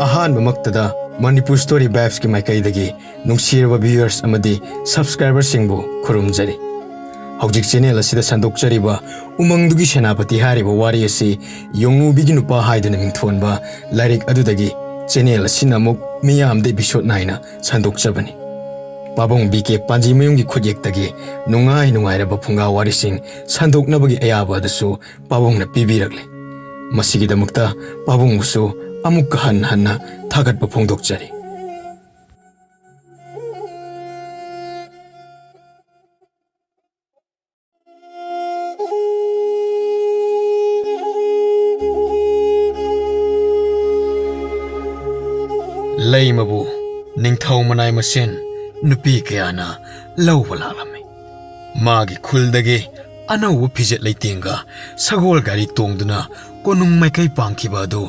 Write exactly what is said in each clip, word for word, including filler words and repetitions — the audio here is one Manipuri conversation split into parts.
ꯑꯍꯥꯟꯕꯃꯛꯇꯗ Manipur Story Vibesꯀꯤ ꯃꯥꯏꯀꯩꯗꯒꯤ ꯅꯨꯡꯁꯤꯔꯕ viewers ꯑꯃꯗꯤ subscriberꯁꯤꯡꯕꯨ ꯈꯨꯔꯨꯝꯖꯔꯤ꯫ ꯍꯧꯖꯤꯛ channel ꯑꯁꯤꯗ ꯁꯟꯗꯣꯛꯆꯔꯤꯕ ꯎꯃꯪꯗꯨꯒꯤ ꯁꯦꯅꯥꯄꯇꯤ ꯍꯥꯏꯔꯤꯕ ꯋꯥꯔꯤ ꯑꯁꯤ ꯌꯣꯡꯉꯨꯕꯤꯒꯤ ꯅꯨꯄꯥ ꯍꯥꯏꯗꯨꯅ ꯃꯤꯡꯊꯣꯟꯕ ꯂꯥꯏꯔꯤꯛ ꯑꯗꯨꯗꯒꯤ channel ꯑꯁꯤꯅ ꯑꯃꯨꯛ ꯃꯤꯌꯥꯝꯗ episode ꯅꯥꯏꯅ ꯁꯟꯗꯣꯛꯆꯕꯅꯤ꯫ ꯄꯥꯕꯨꯡ ꯕꯤ ꯀꯦ ꯄꯥꯟꯖꯤꯃꯌꯨꯝꯒꯤ ꯈꯨꯠꯌꯦꯛꯇꯒꯤ ꯅꯨꯡꯉꯥꯏ ꯅꯨꯡꯉꯥꯏꯔꯕ ꯐꯨꯡꯒꯥ ꯋꯥꯔꯤꯁꯤꯡ ꯁꯟꯗꯣꯛꯅꯕꯒꯤ ꯑꯌꯥꯕ ꯑꯗꯨꯁꯨ ꯄꯥꯕꯨꯡꯅ ꯄꯤꯕꯤꯔꯛꯂꯦ꯫ ꯃꯁꯤꯒꯤꯗꯃꯛꯇ ꯄꯥꯕꯨꯡꯕꯨꯁꯨ ꯑꯃꯨꯛꯀ ꯍꯟꯅ ꯍꯟꯅ ꯊꯥꯒꯠꯄ ꯐꯣꯡꯗꯣꯛꯆꯔꯤ꯫ ꯂꯩꯃꯕꯨ ꯅꯤꯡꯊꯧ ꯃꯅꯥꯏ ꯃꯁꯦꯟ ꯅꯨꯄꯤ ꯀꯌꯥꯅ ꯂꯧꯕ ꯂꯥꯛꯂꯝꯃꯤ꯫ ꯃꯥꯒꯤ ꯈꯨꯜꯗꯒꯤ ꯑꯅꯧꯕ ꯐꯤꯖꯦꯠ ꯂꯩꯇꯦꯡꯒ ꯁꯒꯣꯜ ꯒꯥꯔꯤ ꯇꯣꯡꯗꯨꯅ ꯀꯣꯅꯨꯡ ꯃꯥꯏꯀꯩ ꯄꯥꯡꯈꯤꯕ ꯑꯗꯨ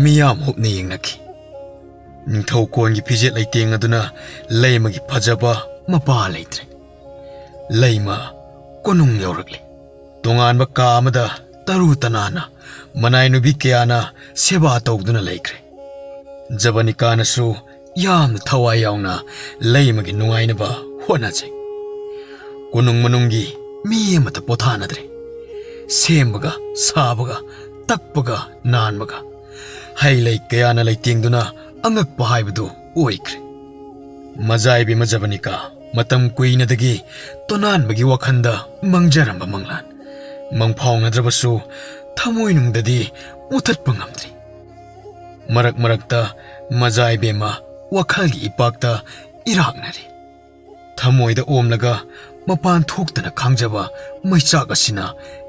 ꯃꯤꯌꯥꯝ ꯍꯨꯞꯅ ꯌꯦꯡꯅꯈꯤ꯫ ꯅꯤꯡꯊꯧ ꯀꯣꯟꯒꯤ ꯐꯤꯖꯦꯠ ꯂꯩꯇꯦꯡ ꯑꯗꯨꯅ ꯂꯩꯃꯒꯤ ꯐꯖꯕ ꯃꯄꯥ ꯂꯩꯇ꯭ꯔꯦ꯫ ꯂꯩꯃ ꯀꯣꯅꯨꯡ ꯌꯧꯔꯛꯂꯦ꯫ ꯇꯣꯉꯥꯟꯕ ꯀꯥ ꯑꯃꯗ ꯇꯔꯨ ꯇꯅꯥꯟꯅ ꯃꯅꯥꯏ ꯅꯨꯄꯤ ꯀꯌꯥꯅ ꯁꯦꯕꯥ ꯇꯧꯗꯨꯅ ꯂꯩꯈ꯭ꯔꯦ꯫ ꯖꯕꯅꯤꯀꯥꯅꯁꯨ ꯌꯥꯝꯅ ꯊꯋꯥꯏ ꯌꯥꯎꯅ ꯂꯩꯃꯒꯤ ꯅꯨꯡꯉꯥꯏꯅꯕ ꯍꯣꯠꯅꯖꯩ꯫ ꯀꯣꯅꯨꯡ ꯃꯅꯨꯡꯒꯤ ꯃꯤ ꯑꯃꯠꯇ ꯄꯣꯊꯥꯅꯗ꯭ꯔꯦ꯫ ꯁꯦꯝꯕꯒ, ꯁꯥꯕꯒ, ꯇꯛꯄꯒ, ꯅꯥꯟꯕꯒ, ꯍꯩ ꯂꯩ ꯀꯌꯥꯅ ꯂꯩꯇꯦꯡꯗꯨꯅ ꯑꯉꯛꯄ ꯍꯥꯏꯕꯗꯨ ꯑꯣꯏꯈ꯭ꯔꯦ꯫ ꯃꯖꯥꯏꯕꯤ ꯃꯖꯕꯅꯤꯀꯥ ꯃꯇꯝ ꯀꯨꯏꯅꯗꯒꯤ ꯇꯣꯅꯥꯟꯕꯒꯤ ꯋꯥꯈꯜꯗ ꯃꯪꯖꯔꯝꯕ ꯃꯪꯂꯥꯟ ꯃꯪꯐꯥꯎꯅꯗ꯭ꯔꯕꯁꯨ ꯊꯃꯣꯏꯅꯨꯡꯗꯗꯤ ꯃꯨꯊꯠꯄ ꯉꯝꯗ꯭ꯔꯤ꯫ ꯃꯔꯛ ꯃꯔꯛꯇ ꯃꯖꯥꯏꯕꯦꯝꯃ ꯋꯥꯈꯜꯒꯤ ꯏꯄꯥꯛꯇ ꯏꯔꯥꯛꯅꯔꯤ꯫ ꯊꯃꯣꯏꯗ ꯑꯣꯝꯂꯒ ꯃꯄꯥꯟ ꯊꯣꯛꯇꯅ ꯈꯥꯡꯖꯕ ꯃꯩꯆꯥꯛ ꯑꯁꯤꯅ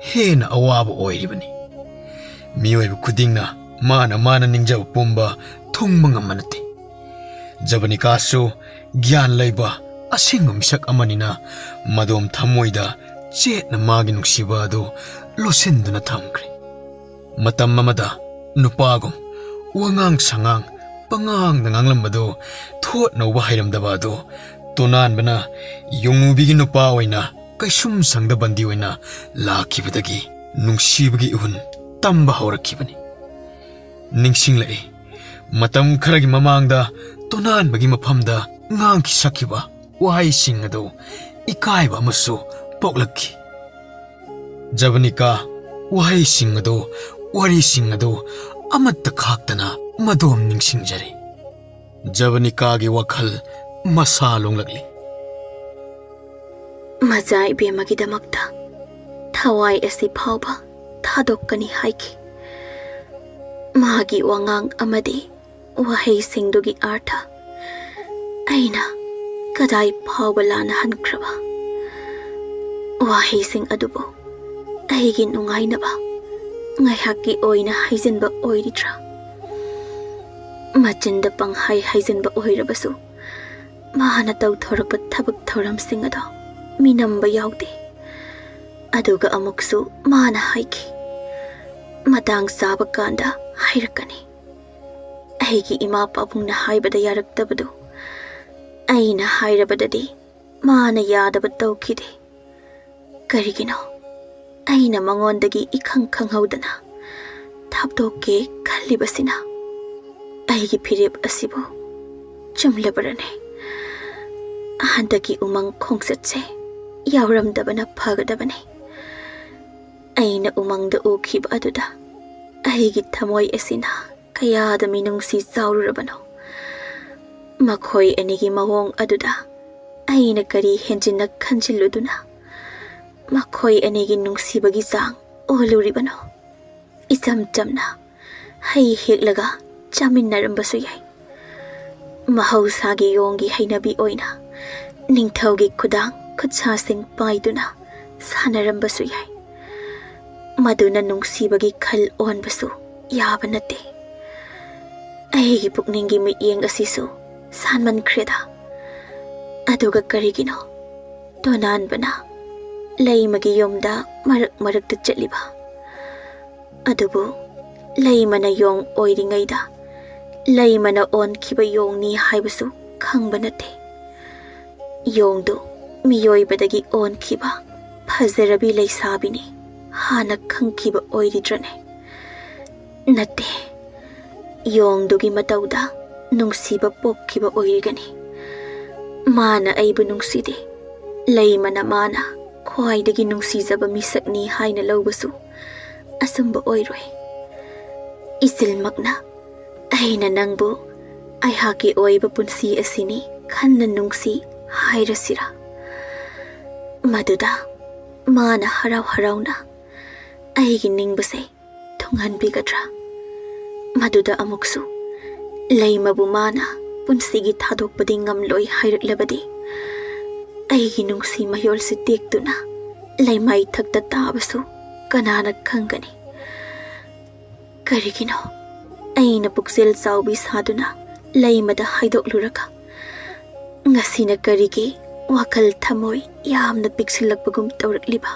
ꯍꯦꯟꯅ ꯑꯋꯥꯕ ꯑꯣꯏꯔꯤꯕꯅꯤ꯫ ꯃꯤꯑꯣꯏꯕ ꯈꯨꯗꯤꯡꯅ ꯃꯥꯅ ꯃꯥꯅ ꯅꯤꯡꯖꯕ ꯄꯨꯝꯕ ꯊꯨꯡꯕ ꯉꯝꯕ ꯅꯠꯇꯦ꯫ ꯖꯕꯅꯤꯀꯥꯁꯨ ꯒ꯭ꯌꯥꯟ ꯂꯩꯕ ꯑꯁꯦꯡꯕ ꯃꯤꯁꯛ ꯑꯃꯅꯤꯅ ꯃꯗꯣꯝ ꯊꯃꯣꯏꯗ ꯆꯦꯠꯅ ꯃꯥꯒꯤ ꯅꯨꯡꯁꯤꯕ ꯑꯗꯨ ꯂꯣꯠꯁꯤꯟꯗꯨꯅ ꯊꯝꯈ꯭ꯔꯦ꯫ ꯃꯇꯝ ꯑꯃꯗ ꯅꯨꯄꯥꯒꯨꯝ ꯋꯥꯉꯥꯡ ꯁꯉꯥꯡ ꯄꯉꯥꯡꯗ ꯉꯥꯡꯂꯝꯕꯗꯨ ꯊꯣꯠꯅꯧꯕ ꯍꯩꯔꯝꯗꯕ ꯑꯗꯨ ꯇꯣꯅꯥꯟꯕꯅ ꯌꯣꯡꯉꯨꯕꯤꯒꯤ ꯅꯨꯄꯥ ꯑꯣꯏꯅ ꯀꯩꯁꯨꯝ ꯁꯪꯗ ꯕꯟꯗꯤ ꯑꯣꯏꯅ ꯂꯥꯛꯈꯤꯕꯗꯒꯤ ꯅꯨꯡꯁꯤꯕꯒꯤ ꯏꯍꯨꯟ ꯇꯝꯕ ꯍꯧꯔꯛꯈꯤꯕꯅꯤ꯫ ꯅꯤꯡꯁꯤꯡꯂꯛꯏ, ꯃꯇꯝ ꯈꯔꯒꯤ ꯃꯃꯥꯡꯗ ꯇꯣꯅꯥꯟꯕꯒꯤ ꯃꯐꯝꯗ ꯉꯥꯡꯈꯤ ꯁꯛꯈꯤꯕ ꯋꯥꯍꯩꯁꯤꯡ ꯑꯗꯨ ꯏꯀꯥꯏꯕ ꯑꯃꯁꯨ ꯄꯣꯛꯂꯛꯈꯤ꯫ ꯖꯕꯅꯤꯀꯥ ꯋꯥꯍꯩꯁꯤꯡ ꯑꯗꯨ, ꯋꯥꯔꯤꯁꯤꯡ ꯑꯗꯨ ꯑꯃꯠꯇ ꯈꯥꯛꯇꯅ ꯃꯗꯣꯝ ꯅꯤꯡꯁꯤꯡꯖꯔꯤ꯫ ꯖꯕꯅꯤꯀꯥꯒꯤ ꯋꯥꯈꯜ ꯃꯁꯥ ꯂꯣꯡꯂꯛꯂꯤ꯫ ꯃꯆꯥ ꯏꯕꯦꯝꯃꯒꯤꯗꯃꯛꯇ ꯊꯋꯥꯏ ꯑꯁꯤ ꯐꯥꯎꯕ ꯊꯥꯗꯣꯛꯀꯅꯤ ꯍꯥꯏꯈꯤ꯫ ꯃꯥꯒꯤ ꯋꯥꯉꯥꯡ ꯑꯃꯗꯤ ꯋꯥꯍꯩꯁꯤꯡꯗꯨꯒꯤ ꯑꯥꯔꯊ ꯑꯩꯅ ꯀꯗꯥꯏ ꯐꯥꯎꯕ ꯂꯥꯟꯅ ꯍꯟꯈ꯭ꯔꯕ? ꯋꯥꯍꯩꯁꯤꯡ ꯑꯗꯨꯕꯨ ꯑꯩꯒꯤ ꯅꯨꯡꯉꯥꯏꯅꯕ ꯉꯥꯏꯍꯥꯛꯀꯤ ꯑꯣꯏꯅ ꯍꯥꯏꯖꯤꯟꯕ ꯑꯣꯏꯔꯤꯗ꯭ꯔꯥ? ꯃꯆꯤꯟꯗ ꯄꯪꯍꯥꯏ ꯍꯥꯏꯖꯤꯟꯕ ꯑꯣꯏꯔꯕꯁꯨ, ꯃꯥꯅ ꯇꯧꯊꯣꯔꯛꯄ ꯊꯕꯛ ꯊꯧꯔꯝꯁꯤꯡ ꯑꯗꯣ ꯃꯤꯅꯝꯕ ꯌꯥꯎꯗꯦ꯫ ꯑꯗꯨꯒ ꯑꯃꯨꯛꯁꯨ ꯃꯥꯅ ꯍꯥꯏꯈꯤ, "ꯃꯇꯥꯡ ꯆꯥꯕ ꯀꯥꯟꯗ ꯍꯥꯏꯔꯛꯀꯅꯤ"꯫ ꯑꯩꯒꯤ ꯏꯃꯥ ꯄꯥꯕꯨꯡꯅ ꯍꯥꯏꯕꯗ ꯌꯥꯔꯛꯇꯕꯗꯨ ꯑꯩꯅ ꯍꯥꯏꯔꯕꯗꯗꯤ ꯃꯥꯅ ꯌꯥꯗꯕ ꯇꯧꯈꯤꯗꯦ꯫ ꯀꯔꯤꯒꯤꯅꯣ ꯑꯩꯅ ꯃꯉꯣꯟꯗꯒꯤ ꯏꯈꯪ ꯈꯪꯍꯧꯗꯅ ꯊꯥꯞꯇꯣꯛꯀꯦ ꯈꯜꯂꯤꯕꯁꯤꯅ? ꯑꯩꯒꯤ ꯐꯤꯔꯦꯞ ꯑꯁꯤꯕꯨ ꯆꯨꯝꯂꯕꯔꯅꯦ? ꯍꯟꯗꯛꯀꯤ ꯎꯃꯪ ꯈꯣꯡꯆꯠꯁꯦ ꯌꯥꯎꯔꯝꯗꯕꯅ ꯐꯒꯗꯕꯅꯤ꯫ ꯑꯩꯅ ꯎꯃꯪꯗ ꯎꯈꯤꯕ ꯑꯗꯨꯗ ꯑꯩꯒꯤ ꯊꯃꯣꯏ ꯑꯁꯤꯅ ꯀꯌꯥꯗ ꯃꯤꯅꯨꯡꯁꯤ ꯆꯥꯎꯔꯨꯔꯕꯅꯣ꯫ ꯃꯈꯣꯏ ꯑꯅꯤꯒꯤ ꯃꯑꯣꯡ ꯑꯗꯨꯗ ꯑꯩꯅ ꯀꯔꯤ ꯍꯦꯟꯖꯤꯟꯅ ꯈꯟꯖꯤꯜꯂꯨꯗꯨꯅ ꯃꯈꯣꯏ ꯑꯅꯤꯒꯤ ꯅꯨꯡꯁꯤꯕꯒꯤ ꯆꯥꯡ ꯑꯣꯜꯂꯨꯔꯤꯕꯅꯣ? ꯏꯆꯝ ꯆꯝꯅ ꯍꯩ ꯍꯦꯛꯂꯒ ꯆꯥꯃꯤꯟꯅꯔꯝꯕꯁꯨ ꯌꯥꯏ꯫ ꯃꯍꯧꯁꯥꯒꯤ ꯌꯣꯡꯒꯤ ꯍꯩꯅꯕꯤ ꯑꯣꯏꯅ ꯅꯤꯡꯊꯧꯒꯤ ꯈꯨꯗꯥꯡ ꯈꯨꯠꯁꯥꯁꯤꯡ ꯄꯥꯏꯗꯨꯅ ꯁꯥꯟꯅꯔꯝꯕꯁꯨ ꯌꯥꯏ꯫ ꯃꯗꯨꯅ ꯅꯨꯡꯁꯤꯕꯒꯤ ꯈꯜ ꯑꯣꯟꯕꯁꯨ ꯌꯥꯕ ꯅꯠꯇꯦ꯫ ꯑꯩꯒꯤ ꯄꯨꯛꯅꯤꯡꯒꯤ ꯃꯤꯠꯌꯦꯡ ꯑꯁꯤꯁꯨ ꯁꯥꯟꯃꯟꯈ꯭ꯔꯦꯗ꯫ ꯑꯗꯨꯒ ꯀꯔꯤꯒꯤꯅꯣ ꯇꯣꯅꯥꯟꯕꯅ ꯂꯩꯃꯒꯤ ꯌꯨꯝꯗ ꯃꯔꯛ ꯃꯔꯛꯇ ꯆꯠꯂꯤꯕ? ꯑꯗꯨꯕꯨ ꯂꯩꯃꯅ ꯌꯣꯡ ꯑꯣꯏꯔꯤꯉꯩꯗ ꯂꯩꯃꯅ ꯑꯣꯟꯈꯤꯕ ꯌꯣꯡꯅꯤ ꯍꯥꯏꯕꯁꯨ ꯈꯪꯕ ꯅꯠꯇꯦ꯫ ꯌꯣꯡꯗꯨ ꯃꯤꯑꯣꯏꯕꯗꯒꯤ ꯑꯣꯟꯈꯤꯕ ꯐꯖꯔꯕꯤ ꯂꯩꯁꯥꯕꯤꯅꯤ ꯍꯥꯟꯅ ꯈꯪꯈꯤꯕ ꯑꯣꯏꯔꯤꯗ꯭ꯔꯅꯦ? ꯅꯠꯇꯦ, ꯌꯣꯡꯗꯨꯒꯤ ꯃꯇꯧꯗ ꯅꯨꯡꯁꯤꯕ ꯄꯣꯛꯈꯤꯕ ꯑꯣꯏꯔꯤꯒꯅꯤ꯫ ꯃꯥꯅ ꯑꯩꯕꯨ ꯅꯨꯡꯁꯤꯗꯦ, ꯂꯩꯃꯅ ꯃꯥꯅ ꯈ꯭ꯋꯥꯏꯗꯒꯤ ꯅꯨꯡꯁꯤꯖꯕ ꯃꯤꯁꯛꯅꯤ ꯍꯥꯏꯅ ꯂꯧꯕꯁꯨ ꯑꯆꯨꯝꯕ ꯑꯣꯏꯔꯣꯏ꯫ ꯏꯆꯤꯜꯃꯛꯅ ꯑꯩꯅ ꯅꯪꯕꯨ ꯑꯩꯍꯥꯛꯀꯤ ꯑꯣꯏꯕ ꯄꯨꯟꯁꯤ ꯑꯁꯤꯅꯤ ꯈꯟꯅ ꯅꯨꯡꯁꯤ ꯍꯥꯏꯔꯁꯤꯔꯥ? ꯃꯗꯨꯗ ꯃꯥꯅ ꯍꯔꯥꯎ ꯍꯔꯥꯎꯅ ꯑꯩꯒꯤ ꯅꯤꯡꯕꯁꯦ ꯊꯨꯡꯍꯟꯕꯤꯒꯗ꯭ꯔꯥ? ꯃꯗꯨꯗ ꯑꯃꯨꯛꯁꯨ ꯂꯩꯃꯕꯨ ꯃꯥꯅ ꯄꯨꯟꯁꯤꯒꯤ ꯊꯥꯗꯣꯛꯄꯗꯤ ꯉꯝꯂꯣꯏ ꯍꯥꯏꯔꯛꯂꯕꯗꯤ, ꯑꯩꯒꯤ ꯅꯨꯡꯁꯤ ꯃꯌꯣꯜꯁꯤ ꯇꯦꯛꯇꯨꯅ ꯂꯩꯃꯥꯏ ꯊꯛꯇ ꯇꯥꯕꯁꯨ ꯀꯅꯥꯅ ꯈꯪꯒꯅꯤ? ꯀꯔꯤꯒꯤꯅꯣ ꯑꯩꯅ ꯄꯨꯛꯆꯦꯜ ꯆꯥꯎꯕꯤ ꯁꯥꯗꯨꯅ ꯂꯩꯃꯗ ꯍꯥꯏꯗꯣꯛꯂꯨꯔꯒ, ꯉꯁꯤꯅ ꯀꯔꯤꯒꯤ ꯋꯥꯈꯜ ꯊꯃꯣꯏ ꯌꯥꯝꯅ ꯄꯤꯛꯁꯤꯜꯂꯛꯄꯒꯨꯝ ꯇꯧꯔꯛꯂꯤꯕ?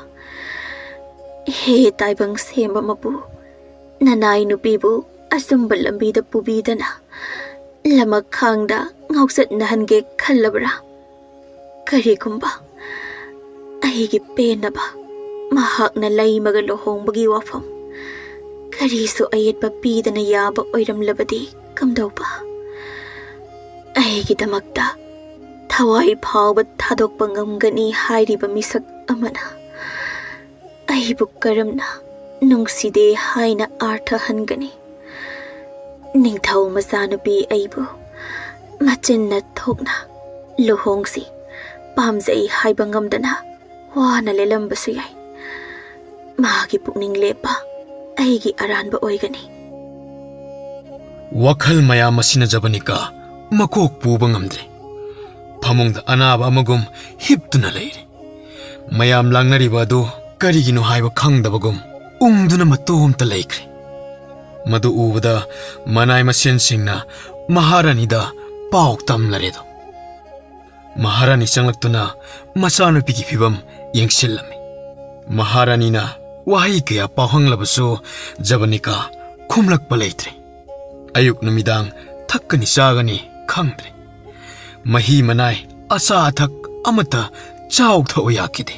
ꯍꯦ ꯇꯥꯏꯕꯪ ꯁꯦꯝꯕ ꯃꯄꯨ, ꯅꯅꯥꯏ ꯅꯨꯄꯤꯕꯨ ꯑꯆꯨꯝꯕ ꯂꯝꯕꯤꯗ ꯄꯨꯕꯤꯗꯅ ꯂꯃꯛꯈꯥꯡꯗ ꯉꯥꯎꯆꯠꯅꯍꯟꯒꯦ ꯈꯜꯂꯕ꯭ꯔꯥ? ꯀꯔꯤꯒꯨꯝꯕ ꯑꯩꯒꯤ ꯄꯦꯟꯅꯕ ꯃꯍꯥꯛꯅ ꯂꯩꯃꯒ ꯂꯨꯍꯣꯡꯕꯒꯤ ꯋꯥꯐꯝ ꯀꯔꯤꯁꯨ ꯑꯌꯦꯠꯄ ꯄꯤꯗꯅ ꯌꯥꯕ ꯑꯣꯏꯔꯝꯂꯕꯗꯤ ꯀꯝꯗꯧꯕ? ꯑꯩꯒꯤꯗꯃꯛꯇ ꯊꯋꯥꯏ ꯐꯥꯎꯕ ꯊꯥꯗꯣꯛꯄ ꯉꯝꯒꯅꯤ ꯍꯥꯏꯔꯤꯕ ꯃꯤꯁꯛ ꯑꯃꯅ ꯑꯩꯕꯨ ꯀꯔꯝꯅ ꯅꯨꯡꯁꯤꯗꯦ ꯍꯥꯏꯅ ꯑꯥꯔꯊ ꯍꯟꯒꯅꯤ? ꯅꯤꯡꯊꯧ ꯃꯆꯥꯅꯨꯄꯤ ꯑꯩꯕꯨ ꯃꯆꯤꯟꯅ ꯊꯣꯛꯅ ꯂꯨꯍꯣꯡꯁꯤ, ꯄꯥꯝꯖꯩ ꯍꯥꯏꯕ ꯉꯝꯗꯅ ꯋꯥꯅ ꯂꯦꯜꯂꯝꯕꯁꯨ ꯌꯥꯏ꯫ ꯃꯥꯒꯤ ꯄꯨꯛꯅꯤꯡ ꯂꯦꯞꯄ ꯑꯩꯒꯤ ꯑꯔꯥꯟꯕ ꯑꯣꯏꯒꯅꯤ꯫ ꯋꯥꯈꯜ ꯃꯌꯥꯝ ꯑꯁꯤꯅ ꯖꯕꯅꯤꯀꯥ ꯃꯀꯣꯛ ꯄꯨꯕ ꯉꯝꯗ꯭ꯔꯦ꯫ ꯐꯃꯨꯡꯗ ꯑꯅꯥꯕ ꯑꯃꯒꯨꯝ ꯍꯤꯞꯇꯨꯅ ꯂꯩꯔꯦ꯫ ꯃꯌꯥꯝ ꯂꯥꯡꯅꯔꯤꯕ ꯑꯗꯨ ꯀꯔꯤꯒꯤꯅꯣ ꯍꯥꯏꯕ ꯈꯪꯗꯕꯒꯨꯝ ꯎꯪꯗꯨꯅ ꯃꯇꯣꯝꯇ ꯂꯩꯈ꯭ꯔꯦ꯫ ꯃꯗꯨ ꯎꯕꯗ ꯃꯅꯥꯏ ꯃꯁꯦꯟꯁꯤꯡꯅ ꯃꯍꯥꯔꯥꯅꯤꯗ ꯄꯥꯎ ꯇꯝꯂꯔꯦꯗꯣ꯫ ꯃꯍꯥꯔꯥꯅꯤ ꯆꯪꯂꯛꯇꯨꯅ ꯃꯆꯥꯅꯨꯄꯤꯒꯤ ꯐꯤꯕꯝ ꯌꯦꯡꯁꯤꯜꯂꯝꯃꯤ꯫ ꯃꯍꯥꯔꯥꯅꯤꯅ ꯋꯥꯍꯩ ꯀꯌꯥ ꯄꯥꯎꯍꯪꯂꯕꯁꯨ ꯖꯕꯅꯤꯀꯥ ꯈꯨꯝꯂꯛꯄ ꯂꯩꯇ꯭ꯔꯦ꯫ ꯑꯌꯨꯛ ꯅꯨꯃꯤꯗꯥꯡ ꯊꯛꯀꯅꯤ ꯆꯥꯒꯅꯤ ꯈꯪꯗ꯭ꯔꯦ꯫ ꯃꯍꯤ ꯃꯅꯥꯏ ꯑꯆꯥ ꯑꯊꯛ ꯑꯃꯠꯇ ꯆꯥꯎ ꯊꯛꯎ ꯌꯥꯈꯤꯗꯦ꯫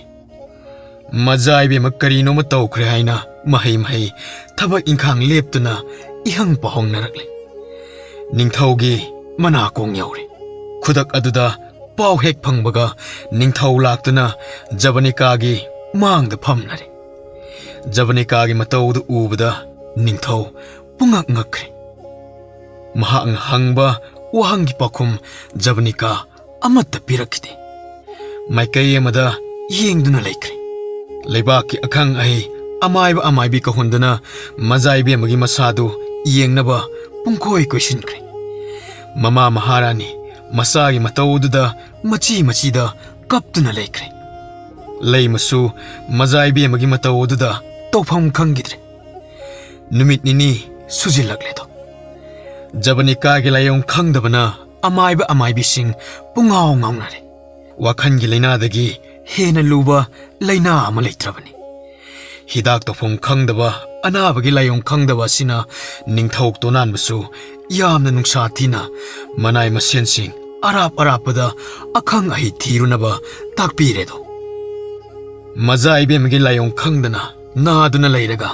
ꯃꯖꯥ ꯏꯕꯦꯝꯃ ꯀꯔꯤꯅꯣꯃ ꯇꯧꯈ꯭ꯔꯦ ꯍꯥꯏꯅ ꯃꯍꯩ ꯃꯍꯩ ꯊꯕꯛ ꯏꯪꯈꯥꯡ ꯂꯦꯞꯇꯨꯅ ꯏꯍꯪ ꯄꯥꯎꯍꯪꯅꯔꯛꯂꯦ꯫ ꯅꯤꯡꯊꯧꯒꯤ ꯃꯅꯥꯀꯣꯡ ꯌꯧꯔꯦ꯫ ꯈꯨꯗꯛ ꯑꯗꯨꯗ ꯄꯥꯎ ꯍꯦꯛ ꯐꯪꯕꯒ ꯅꯤꯡꯊꯧ ꯂꯥꯛꯇꯨꯅ ꯖꯕꯅꯤꯀꯥꯒꯤ ꯃꯥꯡꯗ ꯐꯝꯂꯔꯦ꯫ ꯖꯕꯅꯤꯀꯥꯒꯤ ꯃꯇꯧꯗꯨ ꯎꯕꯗ ꯅꯤꯡꯊꯧ ꯄꯨꯡꯉꯛ ꯉꯛꯈ꯭ꯔꯦ꯫ ꯃꯍꯥꯛꯅ ꯍꯪꯕ ꯋꯥꯍꯪꯒꯤ ꯄꯥꯎꯈꯨꯝ ꯖꯕꯅꯤꯀꯥ ꯑꯃꯠꯇ ꯄꯤꯔꯛꯈꯤꯗꯦ꯫ ꯃꯥꯏꯀꯩ ꯑꯃꯗ ꯌꯦꯡꯗꯨꯅ ꯂꯩꯈ꯭ꯔꯦ꯫ ꯂꯩꯕꯥꯛꯀꯤ ꯑꯈꯪ ꯑꯍꯩ ꯑꯃꯥꯏꯕ ꯑꯃꯥꯏꯕꯤ ꯀꯧꯍꯟꯗꯨꯅ ꯃꯖꯥ ꯏꯕꯦꯝꯃꯒꯤ ꯃꯁꯥꯗꯨ ꯌꯦꯡꯅꯕ ꯄꯨꯡꯀꯣꯏ ꯀꯣꯏꯁꯤꯟꯈ꯭ꯔꯦ꯫ ꯃꯃꯥ ꯃꯍꯥꯔꯥꯅꯤ ꯃꯆꯥꯒꯤ ꯃꯇꯧ ꯑꯗꯨꯗ ꯃꯆꯤ ꯃꯆꯤꯗ ꯀꯞꯇꯨꯅ ꯂꯩꯈ꯭ꯔꯦ꯫ ꯂꯩꯃꯁꯨ ꯃꯖꯥ ꯏꯕꯦꯝꯃꯒꯤ ꯃꯇꯧ ꯑꯗꯨꯗ ꯇꯧꯐꯝ ꯈꯪꯈꯤꯗ꯭ꯔꯦ꯫ ꯅꯨꯃꯤꯠ ꯅꯤꯅꯤ ꯁꯨꯖꯤꯜꯂꯛꯂꯦꯗꯣ꯫ ꯖꯕꯅꯤꯀꯥꯒꯤ ꯂꯥꯏꯑꯣꯡ ꯈꯪꯗꯕꯅ ꯑꯃꯥꯏꯕ ꯑꯃꯥꯏꯕꯤꯁꯤꯡ ꯄꯨꯡꯉꯥꯎ ꯉꯥꯎꯅꯔꯦ꯫ ꯋꯥꯈꯜꯒꯤ ꯂꯥꯏꯅꯥꯗꯒꯤ ꯍꯦꯟꯅ ꯂꯨꯕ ꯂꯥꯏꯅꯥ ꯑꯃ ꯂꯩꯇ꯭ꯔꯕꯅꯤ꯫ ꯍꯤꯗꯥꯛ ꯇꯧꯐꯝ ꯈꯪꯗꯕ, ꯑꯅꯥꯕꯒꯤ ꯂꯥꯏꯑꯣꯡ ꯈꯪꯗꯕ ꯑꯁꯤꯅ ꯅꯤꯡꯊꯧ ꯇꯣꯅꯥꯟꯕꯁꯨ ꯌꯥꯝꯅ ꯅꯨꯡꯁꯥ ꯊꯤꯅ ꯃꯅꯥꯏ ꯃꯁꯦꯟꯁꯤꯡ ꯑꯔꯥꯞ ꯑꯔꯥꯞꯄꯗ ꯑꯈꯪ ꯑꯍꯩ ꯊꯤꯔꯨꯅꯕ ꯇꯥꯛꯄꯤꯔꯦꯗꯣ꯫ ꯃꯖꯥ ꯏꯕꯦꯝꯃꯒꯤ ꯂꯥꯏꯑꯣꯡ ꯈꯪꯗꯅ ꯅꯥꯗꯨꯅ ꯂꯩꯔꯒ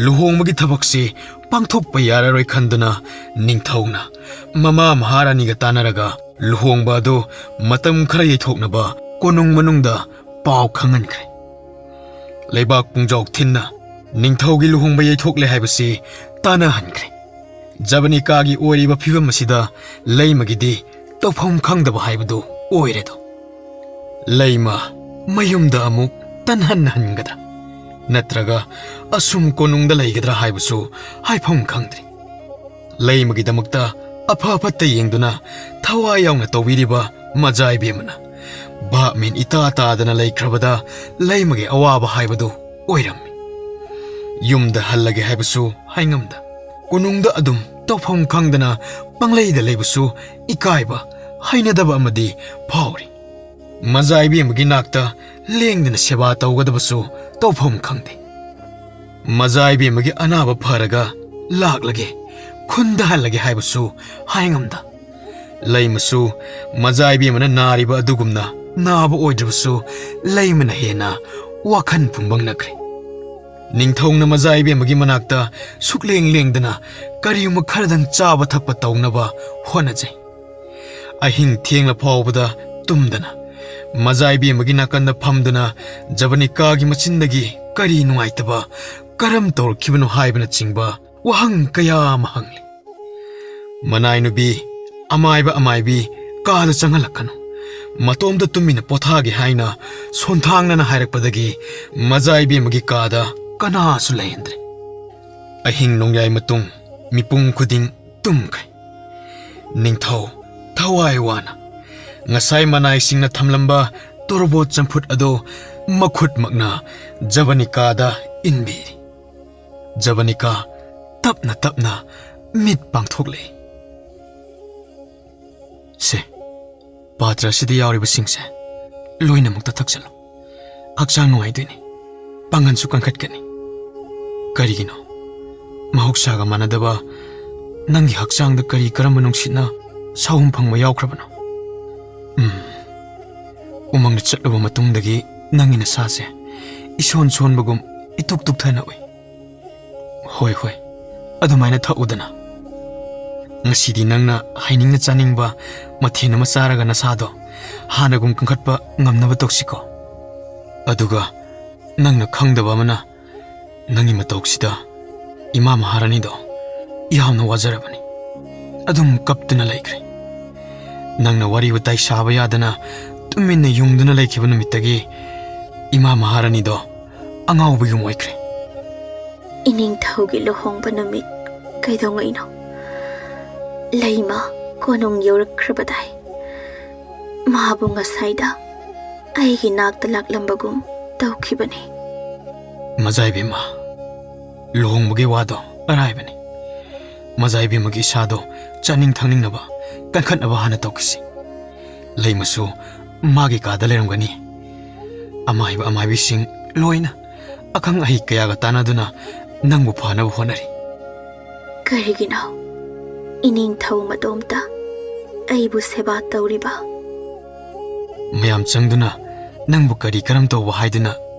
ꯂꯨꯍꯣꯡꯕꯒꯤ ꯊꯕꯛꯁꯤ ꯄꯥꯡꯊꯣꯛꯄ ꯌꯥꯔꯔꯣꯏ ꯈꯟꯗꯨꯅ ꯅꯤꯡꯊꯧꯅ ꯃꯃꯥ ꯃꯍꯥꯔꯥꯅꯤꯒ ꯇꯥꯟꯅꯔꯒ ꯂꯨꯍꯣꯡꯕ ꯑꯗꯨ ꯃꯇꯝ ꯈꯔ ꯌꯩꯊꯣꯛꯅꯕ ꯀꯣꯅꯨꯡ ꯃꯅꯨꯡꯗ ꯄꯥꯎ ꯈꯪꯍꯟꯈ꯭ꯔꯦ꯫ ꯂꯩꯕꯥꯛ ꯄꯨꯡꯖꯥꯎ ꯊꯤꯟꯅ ꯅꯤꯡꯊꯧꯒꯤ ꯂꯨꯍꯣꯡꯕ ꯌꯩꯊꯣꯛꯂꯦ ꯍꯥꯏꯕꯁꯤ ꯇꯥꯟꯅꯍꯟꯈ꯭ꯔꯦ꯫ ꯖꯕꯅꯤꯀꯥꯒꯤ ꯑꯣꯏꯔꯤꯕ ꯐꯤꯕꯝ ꯑꯁꯤꯗ ꯂꯩꯃꯒꯤꯗꯤ ꯇꯧꯐꯝ ꯈꯪꯗꯕ ꯍꯥꯏꯕꯗꯨ ꯑꯣꯏꯔꯦꯗꯣ꯫ ꯂꯩꯃ ꯃꯌꯨꯝꯗ ꯑꯃꯨꯛ ꯇꯟꯍꯟ ꯍꯟꯒꯗ꯭ꯔꯥ, ꯅꯠꯇ꯭ꯔꯒ ꯑꯁꯨꯝ ꯀꯣꯅꯨꯡꯗ ꯂꯩꯒꯗ꯭ꯔꯥ ꯍꯥꯏꯕꯁꯨ ꯍꯥꯏꯐꯝ ꯈꯪꯗ꯭ꯔꯤ꯫ ꯂꯩꯃꯒꯤꯗꯃꯛꯇ ꯑꯐ ꯐꯠꯇ ꯌꯦꯡꯗꯨꯅ ꯊꯋꯥꯏ ꯌꯥꯎꯅ ꯇꯧꯕꯤꯔꯤꯕ ꯃꯖꯥ ꯏꯕꯦꯝꯃꯅ ꯚꯥꯞ ꯃꯦꯟ ꯏꯇꯥ ꯇꯥꯗꯅ ꯂꯩꯈ꯭ꯔꯕꯗ ꯂꯩꯃꯒꯤ ꯑꯋꯥꯕ ꯍꯥꯏꯕꯗꯨ ꯑꯣꯏꯔꯝꯃꯤ꯫ ꯌꯨꯝꯗ ꯍꯜꯂꯒꯦ ꯍꯥꯏꯕꯁꯨ ꯍꯥꯏꯉꯝꯗ, ꯀꯣꯅꯨꯡꯗ ꯑꯗꯨꯝ ꯇꯧꯐꯝ ꯈꯪꯗꯅ ꯄꯪꯂꯩꯗ ꯂꯩꯕꯁꯨ ꯏꯀꯥꯏꯕ, ꯍꯩꯅꯗꯕ ꯑꯃꯗꯤ ꯐꯥꯎꯔꯤ꯫ ꯃꯖꯥ ꯏꯕꯦꯝꯃꯒꯤ ꯅꯥꯛꯇ ꯂꯦꯡꯗꯅ ꯁꯦꯕꯥ ꯇꯧꯒꯗꯕꯁꯨ ꯇꯧꯐꯝ ꯈꯪꯗꯦ꯫ ꯃꯖꯥ ꯏꯕꯦꯝꯃꯒꯤ ꯑꯅꯥꯕ ꯐꯔꯒ ꯂꯥꯛꯂꯒꯦ, ꯈꯨꯟꯗ ꯍꯜꯂꯒꯦ ꯍꯥꯏꯕꯁꯨ ꯍꯥꯏꯉꯝꯗ, ꯂꯩꯃꯁꯨ ꯃꯖꯥ ꯏꯕꯦꯝꯃꯅ ꯅꯥꯔꯤꯕ ꯑꯗꯨꯒꯨꯝꯅ ꯅꯥꯕ ꯑꯣꯏꯗ꯭ꯔꯕꯁꯨ ꯂꯩꯃꯅ ꯍꯦꯟꯅ ꯋꯥꯈꯜ ꯄꯨꯝꯕꯪꯅꯈ꯭ꯔꯦ꯫ ꯅꯤꯡꯊꯧꯅ ꯃꯖꯥ ꯏꯕꯦꯝꯃꯒꯤ ꯃꯅꯥꯛꯇ ꯁꯨꯛꯂꯦꯡ ꯂꯦꯡꯗꯅ ꯀꯔꯤꯒꯨꯝꯕ ꯈꯔꯗꯪ ꯆꯥꯕ ꯊꯛꯄ ꯇꯧꯅꯕ ꯍꯣꯠꯅꯖꯩ꯫ ꯑꯍꯤꯡ ꯊꯦꯡꯂ ꯐꯥꯎꯕꯗ ꯇꯨꯝꯗꯅ ꯃꯖꯥ ꯏꯕꯦꯝꯃꯒꯤ ꯅꯥꯀꯟꯗ ꯐꯝꯗꯨꯅ ꯖꯕꯅꯤꯀꯥꯒꯤ ꯃꯆꯤꯟꯗꯒꯤ ꯀꯔꯤ ꯅꯨꯡꯉꯥꯏꯇꯕ, ꯀꯔꯝ ꯇꯧꯔꯛꯈꯤꯕꯅꯣ ꯍꯥꯏꯕꯅꯆꯤꯡꯕ ꯋꯥꯍꯪ ꯀꯌꯥ ꯑꯃ ꯍꯪꯂꯤ꯫ ꯃꯅꯥꯏ ꯅꯨꯄꯤ, ꯑꯃꯥꯏꯕ ꯑꯃꯥꯏꯕꯤ, ꯀꯥꯗ ꯆꯪꯍꯜꯂꯛꯀꯅꯨ꯫ ꯃꯇꯣꯝꯇ ꯇꯨꯃꯤꯟꯅ ꯄꯣꯊꯥꯒꯦ ꯍꯥꯏꯅ ꯁꯣꯟꯊꯥꯡꯅꯅ ꯍꯥꯏꯔꯛꯄꯗꯒꯤ ꯃꯖꯥ ꯏꯕꯦꯝꯃꯒꯤ ꯀꯥꯗ ꯀꯅꯥꯁꯨ ꯂꯩꯍꯟꯗ꯭ꯔꯦ꯫ ꯑꯍꯤꯡ ꯅꯣꯡꯌꯥꯏ ꯃꯇꯨꯡ ꯃꯤꯄꯨꯝ ꯈꯨꯗꯤꯡ ꯇꯨꯝꯈ꯭ꯔꯦ꯫ ꯅꯤꯡꯊꯧ ꯊꯋꯥꯏ ꯋꯥꯅ ꯉꯁꯥꯏ ꯃꯅꯥꯏꯁꯤꯡꯅ ꯊꯝꯂꯝꯕ ꯇꯣꯔꯕꯣꯠ ꯆꯝꯐꯨꯠ ꯑꯗꯨ ꯃꯈꯨꯠꯃꯛꯅ ꯖꯕꯅꯤꯀꯥꯗ ꯏꯟꯕꯤꯔꯤ꯫ ꯖꯕꯅꯤꯀꯥ ꯇꯞꯅ ꯇꯞꯅ ꯃꯤꯠ ꯄꯥꯡꯊꯣꯛꯂꯛꯏ꯫ "ꯁꯦ, ꯄꯥꯇ꯭ꯔ ꯑꯁꯤꯗ ꯌꯥꯎꯔꯤꯕꯁꯤꯡꯁꯦ ꯂꯣꯏꯅꯃꯛꯇ ꯊꯛꯆꯜꯂꯨ꯫ ꯍꯛꯆꯥꯡ ꯅꯨꯡꯉꯥꯏꯗꯣꯏꯅꯤ, ꯄꯥꯡꯒꯜꯁꯨ ꯀꯟꯈꯠꯀꯅꯤ꯫ ꯀꯔꯤꯒꯤꯅꯣ ꯃꯍꯧꯁꯥꯒ ꯃꯥꯟꯅꯗꯕ ꯅꯪꯒꯤ ꯍꯛꯆꯥꯡꯗ ꯀꯔꯤ ꯀꯔꯝꯕ ꯅꯨꯡꯁꯤꯠꯅ ꯁꯥꯍꯨꯝ ꯐꯪꯕ ꯌꯥꯎꯈ꯭ꯔꯕꯅꯣ? ꯎꯝ, ꯎꯃꯪꯗ ꯆꯠꯂꯨꯕ ꯃꯇꯨꯡꯗꯒꯤ ꯅꯪꯒꯤ ꯅꯁꯥꯁꯦ ꯏꯁꯣꯟ ꯁꯣꯟꯕꯒꯨꯝ ꯏꯇꯨꯛ ꯇꯨꯛꯊꯅ ꯎꯏ꯫ ꯍꯣꯏ, ꯍꯣꯏ, ꯑꯗꯨꯃꯥꯏꯅ ꯊꯛꯎꯗꯅ꯫ ꯉꯁꯤꯗꯤ ꯅꯪꯅ ꯍꯩꯅꯤꯡꯅ ꯆꯥꯅꯤꯡꯕ ꯃꯊꯦꯜ ꯑꯃ ꯆꯥꯔꯒ ꯅꯁꯥꯗꯣ ꯍꯥꯟꯅꯒꯨꯝ ꯀꯟꯈꯠꯄ ꯉꯝꯅꯕ ꯇꯧꯁꯤꯀꯣ꯫ ꯑꯗꯨꯒ ꯅꯪꯅ ꯈꯪꯗꯕ ꯑꯃꯅ, ꯅꯪꯒꯤ ꯃꯇꯧꯁꯤꯗ ꯏꯃꯥ ꯃꯍꯥꯔꯥꯅꯤꯗꯣ ꯌꯥꯝꯅ ꯋꯥꯖꯔꯕꯅꯤ꯫ ꯑꯗꯨꯝ ꯀꯞꯇꯨꯅ ꯂꯩꯈ꯭ꯔꯦ꯫ ꯅꯪꯅ ꯋꯥꯔꯤ ꯋꯥꯇꯥꯏ ꯁꯥꯕ ꯌꯥꯗꯅ ꯇꯨꯃꯤꯟꯅ ꯌꯨꯡꯗꯨꯅ ꯂꯩꯈꯤꯕ ꯅꯨꯃꯤꯠꯇꯒꯤ ꯏꯃꯥ ꯃꯍꯥꯔꯥꯅꯤꯗꯣ ꯑꯉꯥꯎꯕꯒꯨꯝ ꯑꯣꯏꯈ꯭ꯔꯦ꯫" "ꯏꯅꯤꯡꯊꯧꯒꯤ ꯂꯨꯍꯣꯡꯕ ꯅꯨꯃꯤꯠ ꯀꯩꯗꯧꯉꯩꯅꯣ? ꯂꯩꯃ ꯀꯣꯅꯨꯡ ꯌꯧꯔꯛꯈ꯭ꯔꯕꯗꯥꯏ꯫ ꯃꯥꯕꯨ ꯉꯁꯥꯏꯗ ꯑꯩꯒꯤ ꯅꯥꯛꯇ ꯂꯥꯛꯂꯝꯕꯒꯨꯝ ꯇꯧꯈꯤꯕꯅꯤ꯫" ꯃꯖꯥ ꯏꯕꯦꯝꯃ, ꯂꯨꯍꯣꯡꯕꯒꯤ ꯋꯥꯗꯣ ꯑꯔꯥꯏꯕꯅꯤ꯫ ꯃꯖꯥ ꯏꯕꯦꯝꯃꯒꯤ ꯏꯁꯥꯗꯣ ꯆꯥꯅꯤꯡ ꯊꯛꯅꯤꯡꯅꯕ, ꯀꯟꯈꯠꯅꯕ ꯍꯥꯟꯅ ꯇꯧꯈꯤꯁꯤ꯫ ꯂꯩꯃꯁꯨ ꯃꯥꯒꯤ ꯀꯥꯗ ꯂꯩꯔꯝꯒꯅꯤ꯫ ꯑꯃꯥꯏꯕ ꯑꯃꯥꯏꯕꯤꯁꯤꯡ ꯂꯣꯏꯅ ꯑꯈꯪ ꯑꯍꯩ ꯀꯌꯥꯒ ꯇꯥꯟꯅꯗꯨꯅ ꯅꯪꯕꯨ ꯐꯅꯕ ꯍꯣꯠꯅꯔꯤ꯫ "ꯀꯔꯤꯒꯤꯅꯣ ꯏꯅꯤꯡꯊꯧ ꯃꯇꯣꯝꯇ ꯑꯩꯕꯨ ꯁꯦꯕꯥ ꯇꯧꯔꯤꯕ?" "ꯃꯌꯥꯝ ꯆꯪꯗꯨꯅ ꯅꯪꯕꯨ ꯀꯔꯤ ꯀꯔꯝ ꯇꯧꯕ ꯍꯥꯏꯗꯨꯅ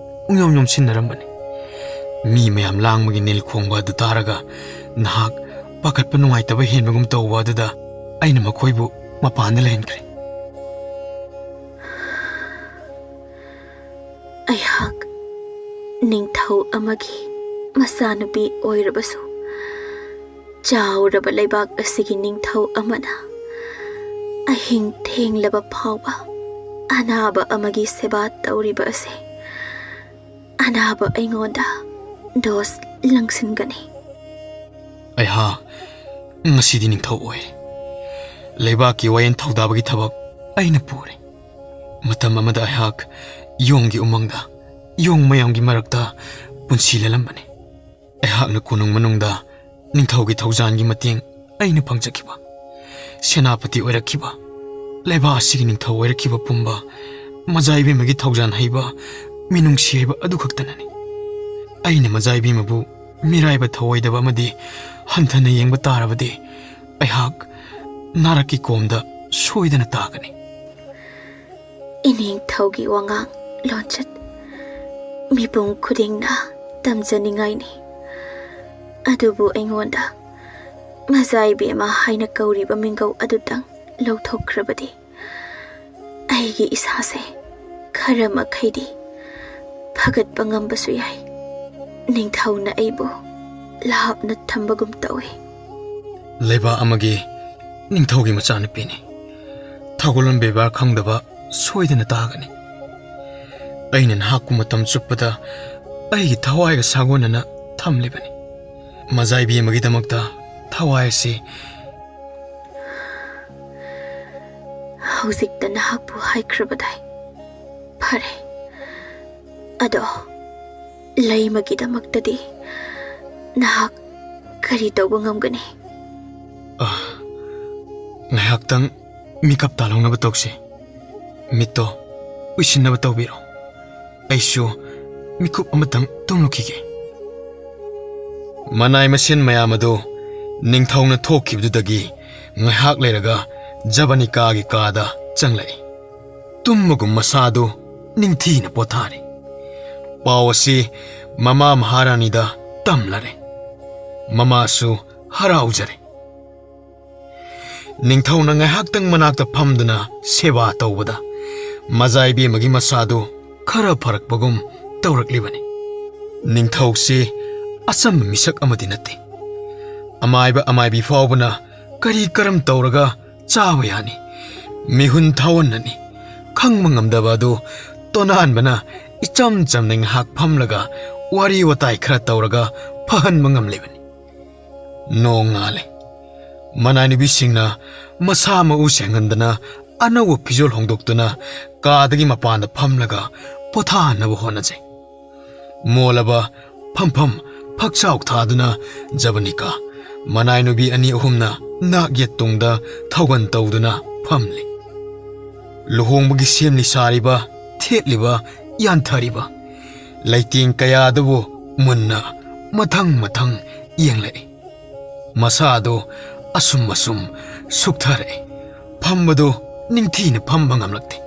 ꯄꯨꯡꯌꯣꯝ ꯌꯣꯝꯁꯤꯟꯅꯔꯝꯕꯅꯤ꯫ ꯃꯤ ꯃꯌꯥꯝ ꯂꯥꯡꯕꯒꯤ ꯅꯤꯜ ꯈꯣꯡꯕ ꯑꯗꯨ ꯇꯥꯔꯒ ꯅꯍꯥꯛ ꯄꯥꯈꯠꯄ ꯅꯨꯡꯉꯥꯏꯇꯕ ꯍꯦꯟꯕꯒꯨꯝ ꯇꯧꯕ ꯑꯗꯨꯗ ꯑꯩꯅ ꯃꯈꯣꯏꯕꯨ ꯃꯄꯥꯟꯗ ꯂꯩꯍꯟꯈ꯭ꯔꯦ꯫ ꯑꯩꯍꯥꯛ ꯅꯤꯡꯊꯧ ꯑꯃꯒꯤ ꯃꯆꯥꯅꯨꯄꯤ ꯑꯣꯏꯔꯕꯁꯨ, ꯆꯥꯎꯔꯕ ꯂꯩꯕꯥꯛ ꯑꯁꯤꯒꯤ ꯅꯤꯡꯊꯧ ꯑꯃꯅ ꯑꯍꯤꯡ ꯊꯦꯡꯂꯕ ꯐꯥꯎꯕ ꯑꯅꯥꯕ ꯑꯃꯒꯤ ꯁꯦꯕꯥ ꯇꯧꯔꯤꯕ ꯑꯁꯤ ꯑꯅꯥꯕ ꯑꯩꯉꯣꯟꯗ ꯗꯣꯁ ꯂꯪꯁꯤꯟꯒꯅꯤ꯫ ꯑꯩꯍꯥꯛ ꯉꯁꯤꯗꯤ ꯅꯤꯡꯊꯧ ꯑꯣꯏꯔꯦ꯫ ꯂꯩꯕꯥꯛꯀꯤ ꯋꯥꯌꯦꯜ ꯊꯧꯗꯥꯕꯒꯤ ꯊꯕꯛ ꯑꯩꯅ ꯄꯨꯔꯦ꯫ ꯃꯇꯝ ꯑꯃꯗ ꯑꯩꯍꯥꯛ ꯌꯣꯡꯒꯤ ꯎꯃꯪꯗ, ꯌꯣꯡ ꯃꯌꯥꯝꯒꯤ ꯃꯔꯛꯇ ꯄꯨꯟꯁꯤ ꯂꯦꯜꯂꯝꯕꯅꯤ꯫ ꯑꯩꯍꯥꯛꯅ ꯀꯣꯅꯨꯡ ꯃꯅꯨꯡꯗ ꯅꯤꯡꯊꯧꯒꯤ ꯊꯧꯖꯥꯜꯒꯤ ꯃꯇꯦꯡ ꯑꯩꯅ ꯐꯪꯖꯈꯤꯕ, ꯁꯦꯅꯥꯄꯇꯤ ꯑꯣꯏꯔꯛꯈꯤꯕ, ꯂꯩꯕꯥꯛ ꯑꯁꯤꯒꯤ ꯅꯤꯡꯊꯧ ꯑꯣꯏꯔꯛꯈꯤꯕ ꯄꯨꯝꯕ ꯃꯖꯥ ꯏꯕꯦꯝꯃꯒꯤ ꯊꯧꯖꯥꯜ ꯍꯩꯕ, ꯃꯤꯅꯨꯡꯁꯤ ꯍꯩꯕ ꯑꯗꯨ ꯈꯛꯇꯅꯅꯤ꯫ ꯑꯩꯅ ꯃꯖꯥ ꯏꯕꯦꯝꯃꯕꯨ ꯃꯤꯔꯥꯏꯕ ꯊꯧꯑꯣꯏꯗꯕ ꯑꯃꯗꯤ ꯍꯟꯊꯅ ꯌꯦꯡꯕ ꯇꯥꯔꯕꯗꯤ, ꯑꯩꯍꯥꯛ ꯅꯥꯔꯛꯀꯤ ꯀꯣꯝꯗ ꯁꯣꯏꯗꯅ ꯇꯥꯒꯅꯤ꯫ ꯏꯅꯤꯡꯊꯧꯒꯤ ꯋꯥꯉꯥꯡ ꯂꯣꯟꯆꯠ ꯃꯤꯄꯨꯝ ꯈꯨꯗꯤꯡꯅ ꯇꯝꯖꯅꯤꯡꯉꯥꯏꯅꯤ꯫ ꯑꯗꯨꯕꯨ ꯑꯩꯉꯣꯟꯗ ꯃꯖꯥ ꯏꯕꯦꯝꯃ ꯍꯥꯏꯅ ꯀꯧꯔꯤꯕ ꯃꯤꯡꯒꯧ ꯑꯗꯨꯇꯪ ꯂꯧꯊꯣꯛꯈ꯭ꯔꯕꯗꯤ, ꯑꯩꯒꯤ ꯏꯁꯥꯁꯦ ꯈꯔ ꯃꯈꯩꯗꯤ ꯐꯒꯠꯄ ꯉꯝꯕꯁꯨ ꯌꯥꯏ꯫ ꯅꯤꯡꯊꯧꯅ ꯑꯩꯕꯨ ꯂꯥꯞꯅ ꯊꯝꯕꯒꯨꯝ ꯇꯧꯏ꯫ ꯂꯩꯕꯥꯛ ꯑꯃꯒꯤ ꯅꯤꯡꯊꯧꯒꯤ ꯃꯆꯥꯅꯨꯄꯤꯅꯤ꯫ ꯊꯧꯒꯜꯂꯣꯟ ꯕꯦꯕꯥꯔ ꯈꯪꯗꯕ ꯁꯣꯏꯗꯅ ꯇꯥꯒꯅꯤ꯫ ꯑꯩꯅ ꯅꯍꯥꯛꯄꯨ ꯃꯇꯝ ꯆꯨꯞꯄꯗ ꯑꯩꯒꯤ ꯊꯋꯥꯏꯒ ꯁꯥꯒꯣꯟꯅꯅ ꯊꯝꯂꯤꯕꯅꯤ꯫ ꯃꯖꯥ ꯏꯕꯦꯝꯃꯒꯤꯗꯃꯛꯇ ꯊꯋꯥꯏ ꯑꯁꯤ ꯍꯧꯖꯤꯛꯇ ꯅꯍꯥꯛꯄꯨ ꯍꯥꯏꯈ꯭ꯔꯕꯗꯥꯏ꯫ ꯐꯔꯦ, ꯑꯗꯣ ꯂꯩꯃꯒꯤꯗꯃꯛꯇꯗꯤ ꯅꯍꯥꯛ ꯀꯔꯤ ꯇꯧꯕ ꯉꯝꯒꯅꯤ? ꯑ, ꯉꯥꯏꯍꯥꯛꯇꯪ ꯃꯤꯀꯞ ꯇꯥꯜꯍꯧꯅꯕ ꯇꯧꯁꯤ꯫ ꯃꯤꯠꯇꯣ ꯎꯏꯁꯤꯟꯅꯕ ꯇꯧꯕꯤꯔꯣ꯫ ꯑꯩꯁꯨ ꯃꯤꯀꯨꯞ ꯑꯃꯇꯪ ꯇꯨꯝꯂꯨꯈꯤꯒꯦ꯫ ꯃꯅꯥꯏ ꯃꯁꯤꯟ ꯃꯌꯥꯝ ꯑꯗꯨ ꯅꯤꯡꯊꯧꯅ ꯊꯣꯛꯈꯤꯕꯗꯨꯗꯒꯤ ꯉꯥꯏꯍꯥꯛ ꯂꯩꯔꯒ ꯖꯕꯅꯤꯀꯥꯒꯤ ꯀꯥꯗ ꯆꯪꯂꯛꯏ꯫ ꯇꯨꯝꯕꯒꯨꯝ ꯃꯁꯥꯗꯨ ꯅꯤꯡꯊꯤꯅ ꯄꯣꯊꯥꯔꯤ꯫ ꯄꯥꯎ ꯑꯁꯤ ꯃꯃꯥ ꯃꯍꯥꯔꯥꯅꯤꯗ ꯇꯝꯂꯔꯦ꯫ ꯃꯃꯥꯁꯨ ꯍꯔꯥꯎꯖꯔꯦ꯫ ꯅꯤꯡꯊꯧꯅ ꯉꯥꯏꯍꯥꯛꯇꯪ ꯃꯅꯥꯛꯇ ꯐꯝꯗꯨꯅ ꯁꯦꯕꯥ ꯇꯧꯕꯗ ꯃꯖꯥ ꯏꯕꯦꯝꯃꯒꯤ ꯃꯁꯥꯗꯨ ꯈꯔ ꯐꯔꯛꯄꯒꯨꯝ ꯇꯧꯔꯛꯂꯤꯕꯅꯤ꯫ ꯅꯤꯡꯊꯧꯁꯤ ꯑꯆꯝꯕ ꯃꯤꯁꯛ ꯑꯃꯗꯤ ꯅꯠꯇꯦ꯫ ꯑꯃꯥꯏꯕ ꯑꯃꯥꯏꯕꯤ ꯐꯥꯎꯕꯅ ꯀꯔꯤ ꯀꯔꯝ ꯇꯧꯔꯒ ꯆꯥꯕ ꯌꯥꯅꯤ? ꯃꯤꯍꯨꯟ ꯊꯥꯑꯣꯟꯅꯅꯤ꯫ ꯈꯪꯕ ꯉꯝꯗꯕ ꯑꯗꯨ ꯇꯣꯅꯥꯟꯕꯅ ꯏꯆꯝ ꯆꯝꯅ ꯉꯥꯏꯍꯥꯛ ꯐꯝꯂꯒ ꯋꯥꯔꯤ ꯋꯥꯇꯥꯏ ꯈꯔ ꯇꯧꯔꯒ ꯐꯍꯟꯕ ꯉꯝꯂꯤꯕꯅꯤ꯫ ꯅꯣꯡ ꯉꯥꯜꯂꯦ꯫ ꯃꯅꯥꯏ ꯅꯨꯄꯤꯁꯤꯡꯅ ꯃꯁꯥ ꯃꯎ ꯁꯦꯡꯍꯟꯗꯅ ꯑꯅꯧꯕ ꯐꯤꯖꯣꯜ ꯍꯣꯡꯗꯣꯛꯇꯨꯅ ꯀꯥꯗꯒꯤ ꯃꯄꯥꯟꯗ ꯐꯝꯂꯒ ꯄꯣꯊꯥꯅꯕ ꯍꯣꯠꯅꯖꯩ꯫ ꯃꯣꯜꯂꯕ ꯐꯝꯐꯝ ꯐꯛꯆꯥꯎ ꯊꯥꯗꯨꯅ ꯖꯕꯅꯤꯀꯥ ꯃꯅꯥꯏ ꯅꯨꯄꯤ ꯑꯅꯤ ꯑꯍꯨꯝꯅ ꯅꯥꯛ ꯌꯦꯠ ꯇꯨꯡꯗ ꯊꯧꯒꯟ ꯇꯧꯗꯨꯅ ꯐꯝꯂꯤ꯫ ꯂꯨꯍꯣꯡꯕꯒꯤ ꯁꯦꯝꯂꯤ ꯁꯥꯔꯤꯕ, ꯊꯦꯠꯂꯤꯕ, ꯌꯥꯟꯊꯔꯤꯕ ꯂꯩꯇꯦꯡ ꯀꯌꯥꯗꯨꯕꯨ ꯃꯨꯟꯅ ꯃꯊꯪ ꯃꯊꯪ ꯌꯦꯡꯂꯛꯏ꯫ ꯃꯁꯥꯗꯨ ꯑꯁꯨꯝ ꯑꯁꯨꯝ ꯁꯨꯛꯊꯔꯛꯏ꯫ ꯐꯝꯕꯗꯨ ꯅꯤꯡꯊꯤꯅ ꯐꯝꯕ ꯉꯝꯂꯛꯇꯦ꯫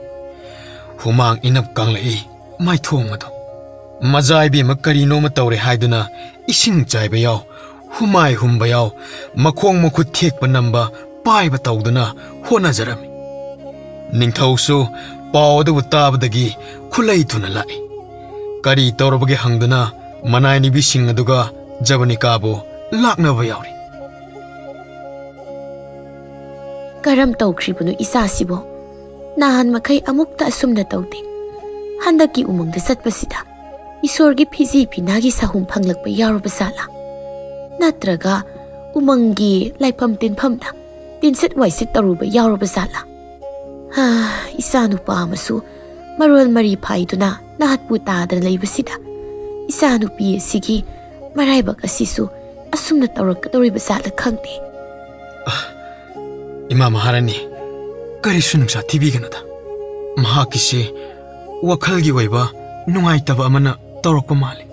ꯍꯨꯃꯥꯡ ꯏꯅꯞ ꯀꯪꯂꯛꯏ ꯃꯥꯏꯊꯣꯡ ꯑꯗꯨ꯫ ꯃꯖꯥ ꯏꯕꯦꯝꯃ ꯀꯔꯤꯅꯣꯃ ꯇꯧꯔꯦ ꯍꯥꯏꯗꯨꯅ ꯏꯁꯤꯡ ꯆꯥꯏꯕ ꯌꯥꯎ, ꯍꯨꯃꯥꯏ ꯍꯨꯝꯕ ꯌꯥꯎ, ꯃꯈꯣꯡ ꯃꯈꯨꯠ ꯊꯦꯛꯄ ꯅꯝꯕ ꯄꯥꯏꯕ ꯇꯧꯗꯨꯅ ꯍꯣꯠꯅꯖꯔꯝꯃꯤ꯫ ꯅꯤꯡꯊꯧꯁꯨ ꯄꯥꯎ ꯑꯗꯨꯕꯨ ꯇꯥꯕꯗꯒꯤ ꯈꯨꯂꯩ ꯊꯨꯅ ꯂꯥꯛꯏ꯫ ꯀꯔꯤ ꯇꯧꯔꯕꯒꯦ ꯍꯪꯗꯨꯅ ꯃꯅꯥꯏ ꯅꯨꯄꯤꯁꯤꯡ ꯑꯗꯨꯒ ꯖꯕꯅꯤꯀꯥꯕꯨ ꯂꯥꯛꯅꯕ ꯌꯥꯎꯔꯤ꯫ ꯀꯔꯝ ꯇꯧꯈ꯭ꯔꯤꯕꯅꯣ ꯏꯆꯥꯁꯤꯕꯣ? ꯅꯍꯥꯟ ꯃꯈꯩ ꯑꯃꯨꯛꯇ ꯑꯁꯨꯝꯅ ꯇꯧꯗꯦ꯫ ꯍꯟꯗꯛꯀꯤ ꯎꯃꯪꯗ ꯆꯠꯄꯁꯤꯗ ꯏꯁꯣꯔꯒꯤ ꯐꯤꯖꯤ ꯐꯤꯅꯥꯒꯤ ꯁꯥꯍꯨꯝ ꯐꯪꯂꯛꯄ ꯌꯥꯎꯔꯕ ꯖꯥꯠꯂꯥ? ꯅꯠꯇ꯭ꯔꯒ ꯎꯃꯪꯒꯤ ꯂꯥꯏꯐꯝ ꯇꯤꯟꯐꯝꯗ ꯇꯤꯟꯁꯤꯠ ꯋꯥꯏꯁꯤꯠ ꯇꯧꯔꯨꯕ ꯌꯥꯎꯔꯕ ꯖꯥꯠꯂꯥ? ꯍꯥ, ꯏꯆꯥ ꯅꯨꯄꯥ ꯑꯃꯁꯨ ꯃꯔꯣꯜ ꯃꯔꯤ ꯐꯥꯏꯗꯨꯅ ꯅꯥꯠꯄꯨ ꯇꯥꯗꯅ ꯂꯩꯕꯁꯤꯗ ꯏꯆꯥ ꯅꯨꯄꯤ ꯑꯁꯤꯒꯤ ꯃꯔꯥꯏꯕꯛ ꯑꯁꯤꯁꯨ ꯑꯁꯨꯝꯅ ꯇꯧꯔꯛꯀꯗꯧꯔꯤꯕ ꯖꯥꯠꯂ ꯈꯪꯗꯦ꯫ ꯏꯃꯥ ꯃꯍꯥꯔꯥꯅꯤ, ꯀꯔꯤꯁꯨ ꯅꯨꯡꯁꯥ ꯊꯤꯕꯤꯒꯅꯨꯗ꯫ ꯃꯍꯥꯛꯀꯤꯁꯦ ꯋꯥꯈꯜꯒꯤ ꯑꯣꯏꯕ ꯅꯨꯡꯉꯥꯏꯇꯕ ꯑꯃꯅ ꯇꯧꯔꯛꯄ ꯃꯥꯜꯂꯤ꯫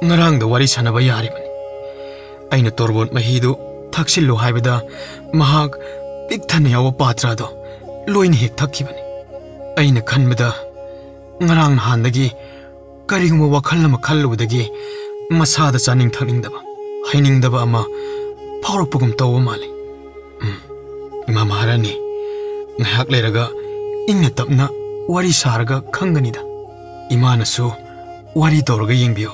ꯉꯔꯥꯡꯗ ꯋꯥꯔꯤ ꯁꯥꯟꯅꯕ ꯌꯥꯔꯤꯕꯅꯤ꯫ ꯑꯩꯅ ꯇꯣꯔꯕꯣꯠ ꯃꯍꯤꯗꯨ ꯊꯛꯆꯤꯜꯂꯨ ꯍꯥꯏꯕꯗ ꯃꯍꯥꯛ ꯄꯤꯛ ꯊꯟꯅ ꯌꯥꯎꯕ ꯄꯥꯇ꯭ꯔ ꯑꯗꯣ ꯂꯣꯏꯅ ꯍꯦꯛ ꯊꯛꯈꯤꯕꯅꯤ꯫ ꯑꯩꯅ ꯈꯟꯕꯗ ꯉꯔꯥꯡ ꯅꯍꯥꯟꯗꯒꯤ ꯀꯔꯤꯒꯨꯝꯕ ꯋꯥꯈꯜ ꯑꯃ ꯈꯜꯂꯨꯕꯗꯒꯤ ꯃꯁꯥꯗ ꯆꯥꯅꯤꯡ ꯊꯛꯅꯤꯡꯗꯕ, ꯍꯩꯅꯤꯡꯗꯕ ꯑꯃ ꯐꯥꯎꯔꯛꯄꯒꯨꯝ ꯇꯧꯕ ꯃꯥꯜꯂꯤ꯫ ꯎꯝ, ꯏꯃꯥ ꯃꯍꯥꯔꯥꯅꯤ, ꯉꯥꯏꯍꯥꯛ ꯂꯩꯔꯒ ꯏꯪꯅ ꯇꯞꯅ ꯋꯥꯔꯤ ꯁꯥꯔꯒ ꯈꯪꯒꯅꯤꯗ꯫ ꯏꯃꯥꯅꯁꯨ ꯋꯥꯔꯤ ꯇꯧꯔꯒ ꯌꯦꯡꯕꯤꯌꯨ꯫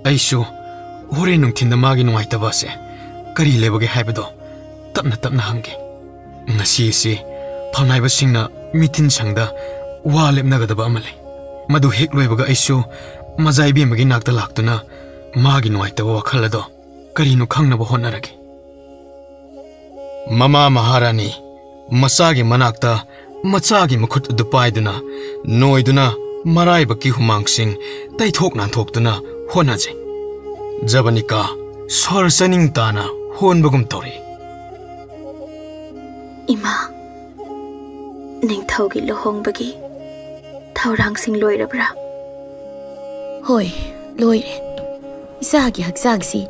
ꯑꯩꯁꯨ ꯍꯣꯔꯦꯟ ꯅꯨꯡꯊꯤꯟꯗ ꯃꯥꯒꯤ ꯅꯨꯡꯉꯥꯏꯇꯕ ꯑꯁꯦ ꯀꯔꯤ ꯂꯩꯕꯒꯦ ꯍꯥꯏꯕꯗꯣ ꯇꯞꯅ ꯇꯞꯅ ꯍꯪꯒꯦ꯫ ꯉꯁꯤ ꯑꯁꯤ ꯐꯝꯅꯥꯏꯕꯁꯤꯡꯅ ꯃꯤꯇꯤꯟ ꯁꯪꯗ ꯋꯥ ꯂꯦꯞꯅꯒꯗꯕ ꯑꯃ ꯂꯩ꯫ ꯃꯗꯨ ꯍꯦꯛ ꯂꯣꯏꯕꯒ ꯑꯩꯁꯨ ꯃꯖꯥ ꯏꯕꯦꯝꯃꯒꯤ ꯅꯥꯛꯇ ꯂꯥꯛꯇꯨꯅ ꯃꯥꯒꯤ ꯅꯨꯡꯉꯥꯏꯇꯕ ꯋꯥꯈꯜ ꯑꯗꯣ ꯀꯔꯤꯅꯣ ꯈꯪꯅꯕ ꯍꯣꯠꯅꯔꯒꯦ꯫ ꯃꯃꯥ ꯃꯍꯥꯔꯥꯅꯤ, ꯃꯆꯥꯒꯤ ꯃꯅꯥꯛꯇ ꯃꯆꯥꯒꯤ ꯃꯈꯨꯠ ꯑꯗꯨ ꯄꯥꯏꯗꯨꯅ, ꯅꯣꯏꯗꯨꯅ, ꯃꯔꯥꯏꯕꯛꯀꯤ ꯍꯨꯃꯥꯡꯁꯤꯡ ꯇꯩꯊꯣꯛ ꯅꯥꯟꯊꯣꯛꯇꯨꯅ ꯍꯣꯠꯅꯖꯩ꯫ ꯖꯕꯅꯤꯀꯥ ꯁ꯭ꯋꯔ ꯆꯥꯅꯤꯡ ꯇꯥꯅ ꯍꯣꯟꯕꯒꯨꯝ ꯇꯧꯔꯤ꯫ ꯏꯃꯥ, ꯅꯤꯡꯊꯧꯒꯤ ꯂꯨꯍꯣꯡꯕꯒꯤ ꯊꯧꯔꯥꯡꯁꯤꯡ ꯂꯣꯏꯔꯕ꯭ꯔꯥ? ꯍꯣꯏ, ꯂꯣꯏꯔꯦ꯫ ꯏꯆꯥꯒꯤ ꯍꯛꯆꯥꯡꯁꯤ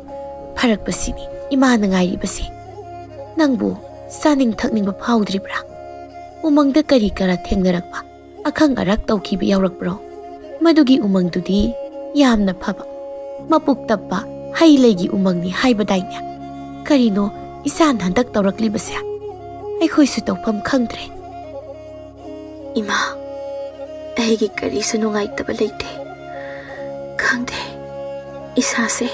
ꯐꯔꯛꯄꯁꯤꯅꯤ ꯏꯃꯥꯅ ꯉꯥꯏꯔꯤꯕꯁꯤ꯫ ꯅꯪꯕꯨ ꯆꯥꯅꯤꯡ ꯊꯛꯅꯤꯡꯕ ꯐꯥꯎꯗ꯭ꯔꯤꯕ꯭ꯔꯥ? ꯎꯃꯪꯗ ꯀꯔꯤ ꯀꯔꯥ ꯊꯦꯡꯅꯔꯛꯄ, ꯑꯈꯪ ꯑꯔꯥꯛ ꯇꯧꯈꯤꯕ ꯌꯥꯎꯔꯛꯄ꯭ꯔꯣ? ꯃꯗꯨꯒꯤ ꯎꯃꯪꯗꯨꯗꯤ ꯌꯥꯝꯅ ꯐꯕ, ꯃꯄꯨꯛ ꯇꯞꯄ ꯍꯩ ꯂꯩꯒꯤ ꯎꯃꯪꯅꯤ ꯍꯥꯏꯕꯗꯥꯏꯅꯦ? ꯀꯔꯤꯅꯣ ꯏꯆꯥꯅ ꯍꯟꯗꯛ ꯇꯧꯔꯛꯂꯤꯕꯁꯦ? ꯑꯩꯈꯣꯏꯁꯨ ꯇꯧꯐꯝ ꯈꯪꯗ꯭ꯔꯦ꯫ ꯏꯃꯥ, ꯑꯩꯒꯤ ꯀꯔꯤꯁꯨ ꯅꯨꯡꯉꯥꯏꯇꯕ ꯂꯩꯇꯦ꯫ ꯈꯪꯗꯦ, ꯏꯁꯥꯁꯦ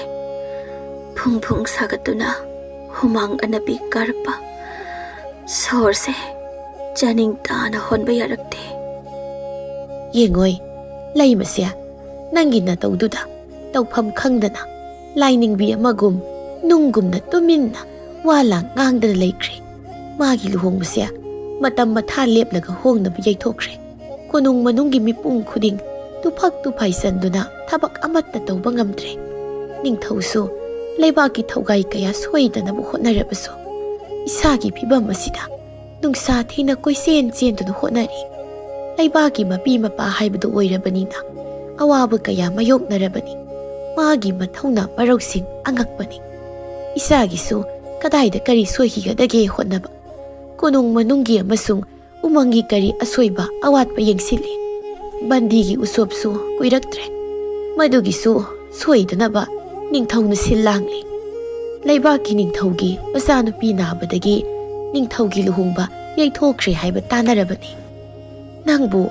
ꯐꯨꯡ ꯐꯨꯡ ꯁꯥꯒꯠꯇꯨꯅ ꯍꯨꯃꯥꯡ ꯑꯅꯞꯄꯤ ꯀꯥꯔꯛꯄ, ꯁꯣꯔꯁꯦ ꯆꯥꯅꯤꯡ ꯇꯥꯅ ꯍꯣꯟꯕ ꯌꯥꯔꯛꯇꯦ꯫ ꯌꯦꯡꯉꯣꯏ, ꯂꯩꯃꯁꯦ ꯅꯪꯒꯤ ꯅꯇꯧꯗꯨꯗ ꯇꯧꯐꯝ ꯈꯪꯗꯅ ꯂꯥꯏꯅꯤꯡꯕꯤ ꯑꯃꯒꯨꯝ ꯅꯨꯡꯒꯨꯝꯅ ꯇꯨꯃꯤꯟꯅ ꯋꯥ ꯂꯥꯡ ꯉꯥꯡꯗꯅ ꯂꯩꯈ꯭ꯔꯦ꯫ ꯃꯥꯒꯤ ꯂꯨꯍꯣꯡꯕꯁꯦ ꯃꯇꯝ ꯃꯊꯥ ꯂꯦꯞꯂꯒ ꯍꯣꯡꯅꯕ ꯌꯩꯊꯣꯛꯈ꯭ꯔꯦ꯫ ꯀꯣꯅꯨꯡ ꯃꯅꯨꯡꯒꯤ ꯃꯤꯄꯨꯝ ꯈꯨꯗꯤꯡ ꯇꯨꯐꯛ ꯇꯨꯐꯥꯏ ꯆꯟꯗꯨꯅ ꯊꯕꯛ ꯑꯃꯠꯇ ꯇꯧꯕ ꯉꯝꯗ꯭ꯔꯦ꯫ ꯅꯤꯡꯊꯧꯁꯨ ꯂꯩꯕꯥꯛꯀꯤ ꯊꯧꯒꯥꯏ ꯀꯌꯥ ꯁꯣꯏꯗꯅꯕ ꯍꯣꯠꯅꯔꯕꯁꯨ, ꯏꯁꯥꯒꯤ ꯐꯤꯚꯝ ꯑꯁꯤꯗ ꯅꯨꯡꯁꯥ ꯊꯤꯅ ꯀꯣꯏꯆꯦꯟ ꯆꯦꯟꯗꯨꯅ ꯍꯣꯠꯅꯔꯤ꯫ ꯂꯩꯕꯥꯛꯀꯤ ꯃꯄꯤ ꯃꯄꯥ ꯍꯥꯏꯕꯗꯨ ꯑꯣꯏꯔꯕꯅꯤꯅ ꯑꯋꯥꯕ ꯀꯌꯥ ꯃꯥꯌꯣꯛꯅꯔꯕꯅꯤ꯫ ꯃꯥꯒꯤ ꯃꯊꯧꯅꯥ ꯃꯔꯧꯁꯤꯡ ꯑꯉꯛꯄꯅꯤ꯫ ꯏꯆꯥꯒꯤꯁꯨ ꯀꯗꯥꯏꯗ ꯀꯔꯤ ꯁꯣꯏꯈꯤꯒꯗꯒꯦ ꯍꯣꯠꯅꯕ, ꯀꯣꯅꯨꯡ ꯃꯅꯨꯡꯒꯤ ꯑꯃꯁꯨꯡ ꯎꯃꯪꯒꯤ ꯀꯔꯤ ꯑꯁꯣꯏꯕ ꯑꯋꯥꯠꯄ ꯌꯦꯡꯁꯤꯜꯂꯤ꯫ ꯕꯟꯗꯤꯒꯤ ꯎꯁꯣꯞꯁꯨ ꯀꯨꯏꯔꯛꯇ꯭ꯔꯦ꯫ ꯃꯗꯨꯒꯤꯁꯨ ꯁꯣꯏꯗꯅꯕ ꯅꯤꯡꯊꯧꯅ ꯁꯤꯜ ꯂꯥꯡꯂꯤ꯫ ꯂꯩꯕꯥꯛꯀꯤ ꯅꯤꯡꯊꯧꯒꯤ ꯃꯆꯥꯅꯨꯄꯤ ꯅꯥꯕꯗꯒꯤ ꯅꯤꯡꯊꯧꯒꯤ ꯂꯨꯍꯣꯡꯕ ꯌꯩꯊꯣꯛꯈ꯭ꯔꯦ ꯍꯥꯏꯕ ꯇꯥꯅꯔꯕꯅꯤ꯫ ꯅꯪꯕꯨ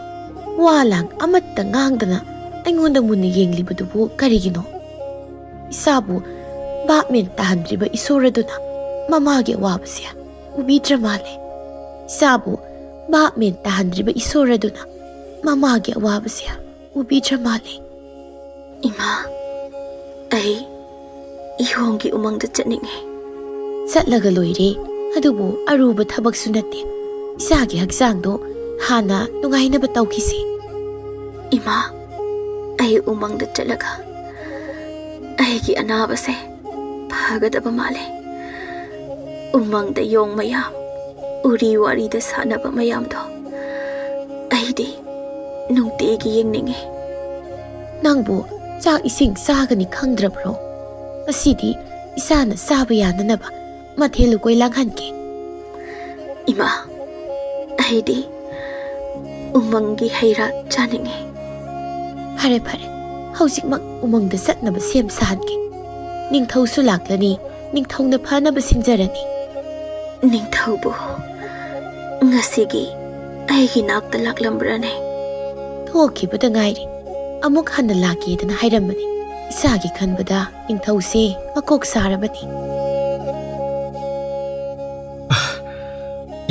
ꯋꯥ ꯂꯥꯡ ꯑꯃꯠꯇ ꯉꯥꯡꯗꯅ ꯑꯩꯉꯣꯟꯗ ꯃꯨꯟꯅ ꯌꯦꯡꯂꯤꯕꯗꯨꯕꯨ ꯀꯔꯤꯒꯤꯅꯣ? ꯏꯆꯥꯕꯨ ꯚꯥꯞ ꯃꯦꯟ ꯇꯥꯍꯟꯗ꯭ꯔꯤꯕ ꯏꯁꯣꯔ ꯑꯗꯨꯅ ꯃꯃꯥꯒꯤ ꯑꯋꯥꯕꯁꯦ ꯎꯕꯤꯗ꯭ꯔ ꯃꯥꯜꯂꯦ꯫ ꯏꯆꯥꯕꯨ ꯚꯥꯞ ꯃꯦꯟ ꯇꯥꯍꯟꯗ꯭ꯔꯤꯕ ꯏꯁꯣꯔ ꯑꯗꯨꯅ ꯃꯃꯥꯒꯤ ꯑꯋꯥꯕꯁꯦ ꯎꯕꯤꯗ꯭ꯔ ꯃꯥꯜꯂꯦ꯫ ꯏꯃꯥ, ꯑꯩ ꯌꯣꯡꯒꯤ ꯎꯃꯪꯗ ꯆꯠꯅꯤꯡꯉꯤ꯫ ꯆꯠꯂꯒ ꯂꯣꯏꯔꯦ, ꯑꯗꯨꯕꯨ ꯑꯔꯨꯕ ꯊꯕꯛꯁꯨ ꯅꯠꯇꯦ꯫ ꯏꯆꯥꯒꯤ ꯍꯛꯆꯥꯡꯗꯣ ꯍꯥꯟꯅ ꯅꯨꯡꯉꯥꯏꯅꯕ ꯇꯧꯈꯤꯁꯤ꯫ ꯏꯃꯥ, ꯑꯩ ꯎꯃꯪꯗ ꯆꯠꯂꯒ ꯑꯩꯒꯤ ꯑꯅꯥꯕꯁꯦ ꯐꯒꯗꯕ ꯃꯥꯜꯂꯦ꯫ ꯎꯃꯪꯗ ꯌꯣꯡ ꯃꯌꯥꯝ, ꯎꯔꯤ ꯋꯥꯔꯤꯗ ꯁꯥꯟꯅꯕ ꯃꯌꯥꯝꯗꯣ ꯑꯩꯗꯤ ꯅꯨꯡꯇꯤꯒꯤ ꯌꯦꯡꯅꯤꯡꯉꯤ꯫ ꯅꯪꯕꯨ ꯆꯥꯛ ꯏꯁꯤꯡ ꯆꯥꯒꯅꯤ ꯈꯪꯗ꯭ꯔꯕ꯭ꯔꯣ? ꯉꯁꯤꯗꯤ ꯏꯆꯥꯅ ꯆꯥꯕ ꯌꯥꯅꯅꯕ ꯃꯊꯦꯜ ꯂꯨꯀꯣꯏ ꯂꯥꯡꯍꯟꯒꯦ꯫ ꯏꯃꯥ, ꯑꯩꯗꯤ ꯎꯃꯪꯒꯤ ꯍꯩ ꯔꯥ ꯆꯥꯅꯤꯡꯉꯤ꯫ ꯐꯔꯦ, ꯐꯔꯦ, ꯍꯧꯖꯤꯛꯃꯛ ꯎꯃꯪꯗ ꯆꯠꯅꯕ ꯁꯦꯝ ꯁꯥꯍꯟꯒꯦ꯫ ꯅꯤꯡꯊꯧꯁꯨ ꯂꯥꯛꯂꯅꯤ, ꯅꯤꯡꯊꯧꯅ ꯐꯅꯕ ꯁꯤꯟꯖꯔꯅꯤ꯫ ꯅꯤꯡꯊꯧꯕꯨ ꯉꯁꯤꯒꯤ ꯑꯩꯒꯤ ꯅꯥꯛꯇ ꯂꯥꯛꯂꯝꯕ꯭ꯔꯅꯦ? ꯊꯣꯛꯈꯤꯕꯗ ꯉꯥꯏꯔꯤ꯫ ꯑꯃꯨꯛ ꯍꯟꯅ ꯂꯥꯛꯀꯦꯗꯅ ꯍꯥꯏꯔꯝꯕꯅꯤ꯫ ꯏꯆꯥꯒꯤ ꯈꯟꯕꯗ ꯅꯤꯡꯊꯧꯁꯦ ꯃꯀꯣꯛ ꯁꯥꯔꯕꯅꯤ꯫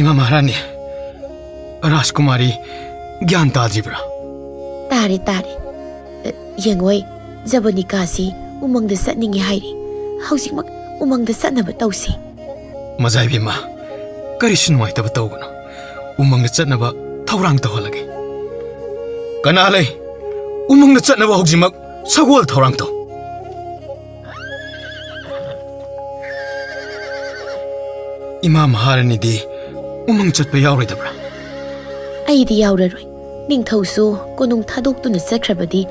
ꯏꯃꯥ ꯃꯍꯥꯔꯥꯅꯤ, ꯔꯥꯖꯀꯨꯃꯥꯔꯤ ꯒ꯭ꯌꯥꯟ ꯇꯥꯗ꯭ꯔꯤꯕ꯭ꯔꯥ? ꯇꯥꯔꯦ, ꯇꯥꯔꯦ꯫ ꯑ, ꯌꯦꯡꯉꯣꯏ, ꯖꯕꯅꯤꯀꯥꯁꯤ ꯎꯃꯪꯗ ꯆꯠꯅꯤꯡꯉꯦ ꯍꯥꯏꯔꯤ꯫ ꯍꯧꯖꯤꯛꯃꯛ ꯎꯃꯪꯗ ꯆꯠꯅꯕ ꯇꯧꯁꯤ꯫ ꯃꯖꯥ ꯏꯕꯦꯝꯃ, ꯀꯔꯤꯁꯨ ꯅꯨꯡꯉꯥꯏꯇꯕ ꯇꯧꯒꯅꯨ꯫ ꯎꯃꯪꯗ ꯆꯠꯅꯕ ꯊꯧꯔꯥꯡ ꯇꯧꯍꯜꯂꯒꯦ꯫ ꯀꯅꯥ ꯂꯩ? ꯎꯃꯪꯗ ꯆꯠꯅꯕ ꯍꯧꯖꯤꯛꯃꯛ ꯁꯒꯣꯜ ꯊꯧꯔꯥꯡ ꯇꯧ꯫ ꯏꯃꯥ ꯃꯍꯥꯔꯥꯅꯤꯗꯤ ꯎꯃꯪ ꯆꯠꯄ ꯌꯥꯎꯔꯣꯏꯗꯕ꯭ꯔꯥ? ꯑꯩꯗꯤ ꯌꯥꯎꯔꯔꯣꯏ꯫ ꯅꯤꯡꯊꯧꯁꯨ ꯀꯣꯅꯨꯡ ꯊꯥꯗꯣꯛꯇꯨꯅ ꯆꯠꯈ꯭ꯔꯕꯗꯤ,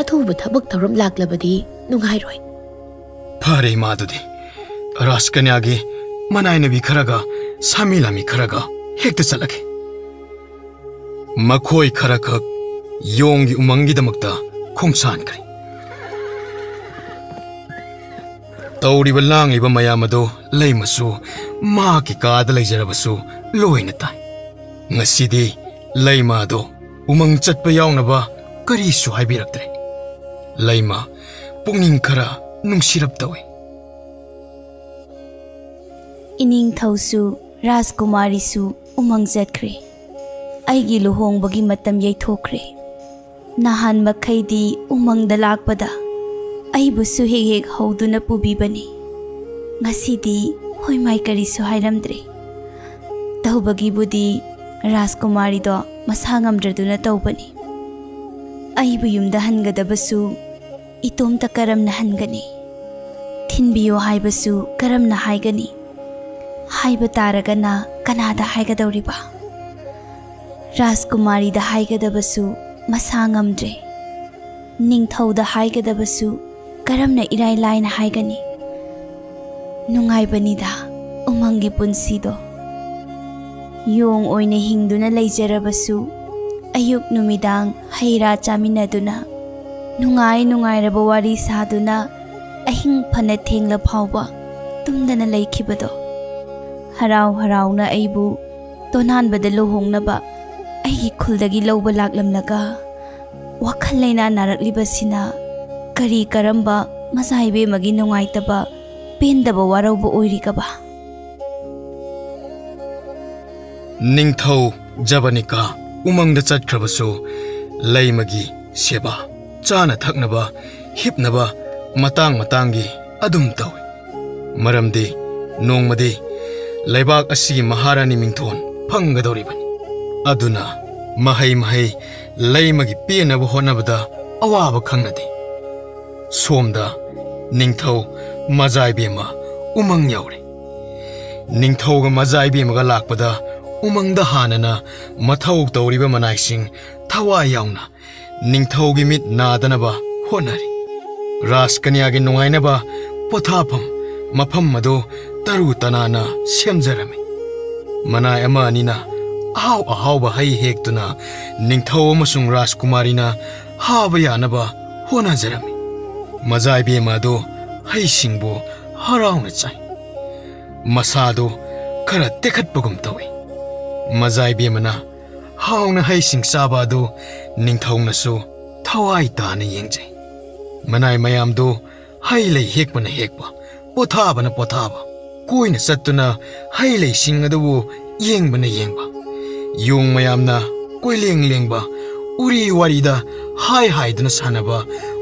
ꯑꯊꯨꯕ ꯊꯕꯛ ꯊꯧꯔꯝ ꯂꯥꯛꯂꯕꯗꯤ ꯅꯨꯡꯉꯥꯏꯔꯣꯏ꯫ ꯐꯔꯦ, ꯏꯃꯥ, ꯑꯗꯨꯗꯤ ꯔꯥꯖꯀꯟꯌꯥꯒꯤ ꯃꯅꯥꯏꯅꯕꯤ ꯈꯔꯒ ꯁꯥꯃꯤ ꯂꯥꯃꯤ ꯈꯔꯒ ꯍꯦꯛꯇ ꯆꯠꯂꯒꯦ꯫ ꯃꯈꯣꯏ ꯈꯔꯈꯛ ꯌꯣꯡꯒꯤ ꯎꯃꯪꯒꯤꯗꯃꯛꯇ ꯈꯣꯡꯁꯥꯟꯈ꯭ꯔꯦ꯫ ꯇꯧꯔꯤꯕ ꯂꯥꯡꯂꯤꯕ ꯃꯌꯥꯝ ꯑꯗꯨ ꯂꯩꯃꯁꯨ ꯃꯍꯥꯛꯀꯤ ꯀꯥꯗ ꯂꯩꯖꯔꯕꯁꯨ ꯂꯣꯏꯅ ꯇꯥꯏ꯫ ꯉꯁꯤꯗꯤ ꯂꯩꯃ ꯑꯗꯣ ꯎꯃꯪ ꯆꯠꯄ ꯌꯥꯎꯅꯕ ꯀꯔꯤꯁꯨ ꯍꯥꯏꯕꯤꯔꯛꯇ꯭ꯔꯦ꯫ ꯂꯩꯃ ꯄꯨꯛꯅꯤꯡ ꯈꯔ ꯅꯨꯡꯁꯤꯔꯞ ꯇꯧꯏ꯫ ꯏꯅꯤꯡꯊꯧꯁꯨ ꯔꯥꯖꯀꯨꯃꯥꯔꯤꯁꯨ ꯎꯃꯪ ꯆꯠꯈ꯭ꯔꯦ꯫ ꯑꯩꯒꯤ ꯂꯨꯍꯣꯡꯕꯒꯤ ꯃꯇꯝ ꯌꯩꯊꯣꯛꯈ꯭ꯔꯦ꯫ ꯅꯍꯥꯟ ꯃꯈꯩꯗꯤ ꯎꯃꯪꯗ ꯂꯥꯛꯄꯗ ꯑꯩꯕꯨꯁꯨ ꯍꯦꯛ ꯍꯦꯛ ꯍꯧꯗꯨꯅ ꯄꯨꯕꯤꯕꯅꯤ꯫ ꯉꯁꯤꯗꯤ ꯍꯣꯏ ꯃꯥꯏ ꯀꯔꯤꯁꯨ ꯍꯥꯏꯔꯝꯗ꯭ꯔꯦ꯫ ꯇꯧꯕꯒꯤꯕꯨꯗꯤ ꯔꯥꯖꯀꯨꯃꯥꯔꯤꯗꯣ ꯃꯁꯥ ꯉꯝꯗ꯭ꯔꯗꯨꯅ ꯇꯧꯕꯅꯤ꯫ ꯑꯩꯕꯨ ꯌꯨꯝꯗ ꯍꯟꯒꯗꯕꯁꯨ ꯏꯇꯣꯝꯇ ꯀꯔꯝꯅ ꯍꯟꯒꯅꯤ? ꯊꯤꯟꯕꯤꯌꯨ ꯍꯥꯏꯕꯁꯨ ꯀꯔꯝꯅ ꯍꯥꯏꯒꯅꯤ? ꯍꯥꯏꯕ ꯇꯥꯔꯒꯅ ꯀꯅꯥꯗ ꯍꯥꯏꯒꯗꯧꯔꯤꯕ? ꯔꯥꯖꯀꯨꯃꯥꯔꯤꯗ ꯍꯥꯏꯒꯗꯕꯁꯨ ꯃꯁꯥ ꯉꯝꯗ꯭ꯔꯦ꯫ ꯅꯤꯡꯊꯧꯗ ꯍꯥꯏꯒꯗꯕꯁꯨ ꯀꯔꯝꯅ ꯏꯔꯥꯏ ꯂꯥꯏꯅ ꯍꯥꯏꯒꯅꯤ? ꯅꯨꯡꯉꯥꯏꯕꯅꯤꯗ ꯎꯃꯪꯒꯤ ꯄꯨꯟꯁꯤꯗꯣ꯫ ꯌꯣꯡ ꯑꯣꯏꯅ ꯍꯤꯡꯗꯨꯅ ꯂꯩꯖꯔꯕꯁꯨ, ꯑꯌꯨꯛ ꯅꯨꯃꯤꯗꯥꯡ ꯍꯩ ꯔꯥ ꯆꯥꯃꯤꯟꯅꯗꯨꯅ, ꯅꯨꯡꯉꯥꯏ ꯅꯨꯡꯉꯥꯏꯔꯕ ꯋꯥꯔꯤ ꯁꯥꯗꯨꯅ, ꯑꯍꯤꯡ ꯐꯅ ꯊꯦꯡꯂ ꯐꯥꯎꯕ ꯇꯨꯝꯗꯅ ꯂꯩꯈꯤꯕꯗꯣ꯫ ꯍꯔꯥꯎ ꯍꯔꯥꯎꯅ ꯑꯩꯕꯨ ꯇꯣꯅꯥꯟꯕꯗ ꯂꯨꯍꯣꯡꯅꯕ ꯑꯩꯒꯤ ꯈꯨꯜꯗꯒꯤ ꯂꯧꯕ ꯂꯥꯛꯂꯝꯂꯒ, ꯋꯥꯈꯜ ꯂꯩꯅꯥ ꯅꯥꯔꯛꯂꯤꯕꯁꯤꯅ ꯀꯔꯤ ꯀꯔꯝꯕ ꯃꯆꯥ ꯏꯕꯦꯝꯃꯒꯤ ꯅꯨꯡꯉꯥꯏꯇꯕ, ꯄꯦꯟꯗꯕ ꯋꯥꯔꯧꯕ ꯑꯣꯏꯔꯤꯒꯕ? ꯅꯤꯡꯊꯧ ꯖꯕꯅꯤꯀꯥ ꯎꯃꯪꯗ ꯆꯠꯈ꯭ꯔꯕꯁꯨ, ꯂꯩꯃꯒꯤ ꯁꯦꯕꯥ, ꯆꯥꯅ ꯊꯛꯅꯕ, ꯍꯤꯞꯅꯕ ꯃꯇꯥꯡ ꯃꯇꯥꯡꯒꯤ ꯑꯗꯨꯝ ꯇꯧꯏ꯫ ꯃꯔꯝꯗꯤ ꯅꯣꯡꯃꯗꯤ ꯂꯩꯕꯥꯛ ꯑꯁꯤꯒꯤ ꯃꯍꯥꯔꯥꯅꯤ ꯃꯤꯡꯊꯣꯟ ꯐꯪꯒꯗꯧꯔꯤꯕꯅꯤ꯫ ꯑꯗꯨꯅ ꯃꯍꯩ ꯃꯍꯩ ꯂꯩꯃꯒꯤ ꯄꯦꯟꯅꯕ ꯍꯣꯠꯅꯕꯗ ꯑꯋꯥꯕ ꯈꯪꯅꯗꯦ꯫ ꯁꯣꯝꯗ ꯅꯤꯡꯊꯧ ꯃꯖꯥꯏꯕꯦꯝꯃ ꯎꯃꯪ ꯌꯧꯔꯦ꯫ ꯅꯤꯡꯊꯧꯒ ꯃꯖꯥꯏꯕꯦꯝꯃꯒ ꯂꯥꯛꯄꯗ ꯎꯃꯪꯗ ꯍꯥꯟꯅꯅ ꯃꯊꯧ ꯇꯧꯔꯤꯕ ꯃꯅꯥꯏꯁꯤꯡ ꯊꯋꯥꯏ ꯌꯥꯎꯅ ꯅꯤꯡꯊꯧꯒꯤ ꯃꯤꯠ ꯅꯥꯗꯅꯕ ꯍꯣꯠꯅꯔꯤ꯫ ꯔꯥꯖꯀꯟꯌꯥꯒꯤ ꯅꯨꯡꯉꯥꯏꯅꯕ ꯄꯣꯊꯥꯐꯝ ꯃꯐꯝ ꯑꯗꯨ ꯇꯔꯨ ꯇꯅꯥꯟꯅ ꯁꯦꯝꯖꯔꯝꯃꯤ꯫ ꯃꯅꯥꯏ ꯑꯃ ꯑꯅꯤꯅ ꯑꯍꯥꯎ ꯑꯍꯥꯎꯕ ꯍꯩ ꯍꯦꯛꯇꯨꯅ ꯅꯤꯡꯊꯧ ꯑꯃꯁꯨꯡ ꯔꯥꯖꯀꯨꯃꯥꯔꯤꯅ ꯍꯥꯕ ꯌꯥꯅꯕ ꯍꯣꯠꯅꯖꯔꯝꯃꯤ꯫ ꯃꯖꯥꯏꯕꯦꯝꯃ ꯑꯗꯨ ꯍꯩꯁꯤꯡꯕꯨ ꯍꯔꯥꯎꯅ ꯆꯥꯏ꯫ ꯃꯁꯥꯗꯨ ꯈꯔ ꯇꯦꯛꯈꯠꯄꯒꯨꯝ ꯇꯧꯏ꯫ ꯃꯖꯥ ꯏꯕꯦꯝꯃꯅ ꯍꯥꯎꯅ ꯍꯩꯁꯤꯡ ꯆꯥꯕ ꯑꯗꯨ ꯅꯤꯡꯊꯧꯅꯁꯨ ꯊꯋꯥꯏ ꯇꯥꯅ ꯌꯦꯡꯖꯩ꯫ ꯃꯅꯥꯏ ꯃꯌꯥꯝꯗꯨ ꯍꯩ ꯂꯩ ꯍꯦꯛꯄꯅ ꯍꯦꯛꯄ, ꯄꯣꯊꯥꯕꯅ ꯄꯣꯊꯥꯕ, ꯀꯣꯏꯅ ꯆꯠꯇꯨꯅ ꯍꯩ ꯂꯩꯁꯤꯡ ꯑꯗꯨꯕꯨ ꯌꯦꯡꯕꯅ ꯌꯦꯡꯕ, ꯌꯣꯡ ꯃꯌꯥꯝꯅ ꯀꯣꯏꯂꯦꯡ ꯂꯦꯡꯕ, ꯎꯔꯤ ꯋꯥꯔꯤꯗ ꯍꯥꯏ ꯍꯥꯏꯗꯨꯅ ꯁꯥꯟꯅꯕ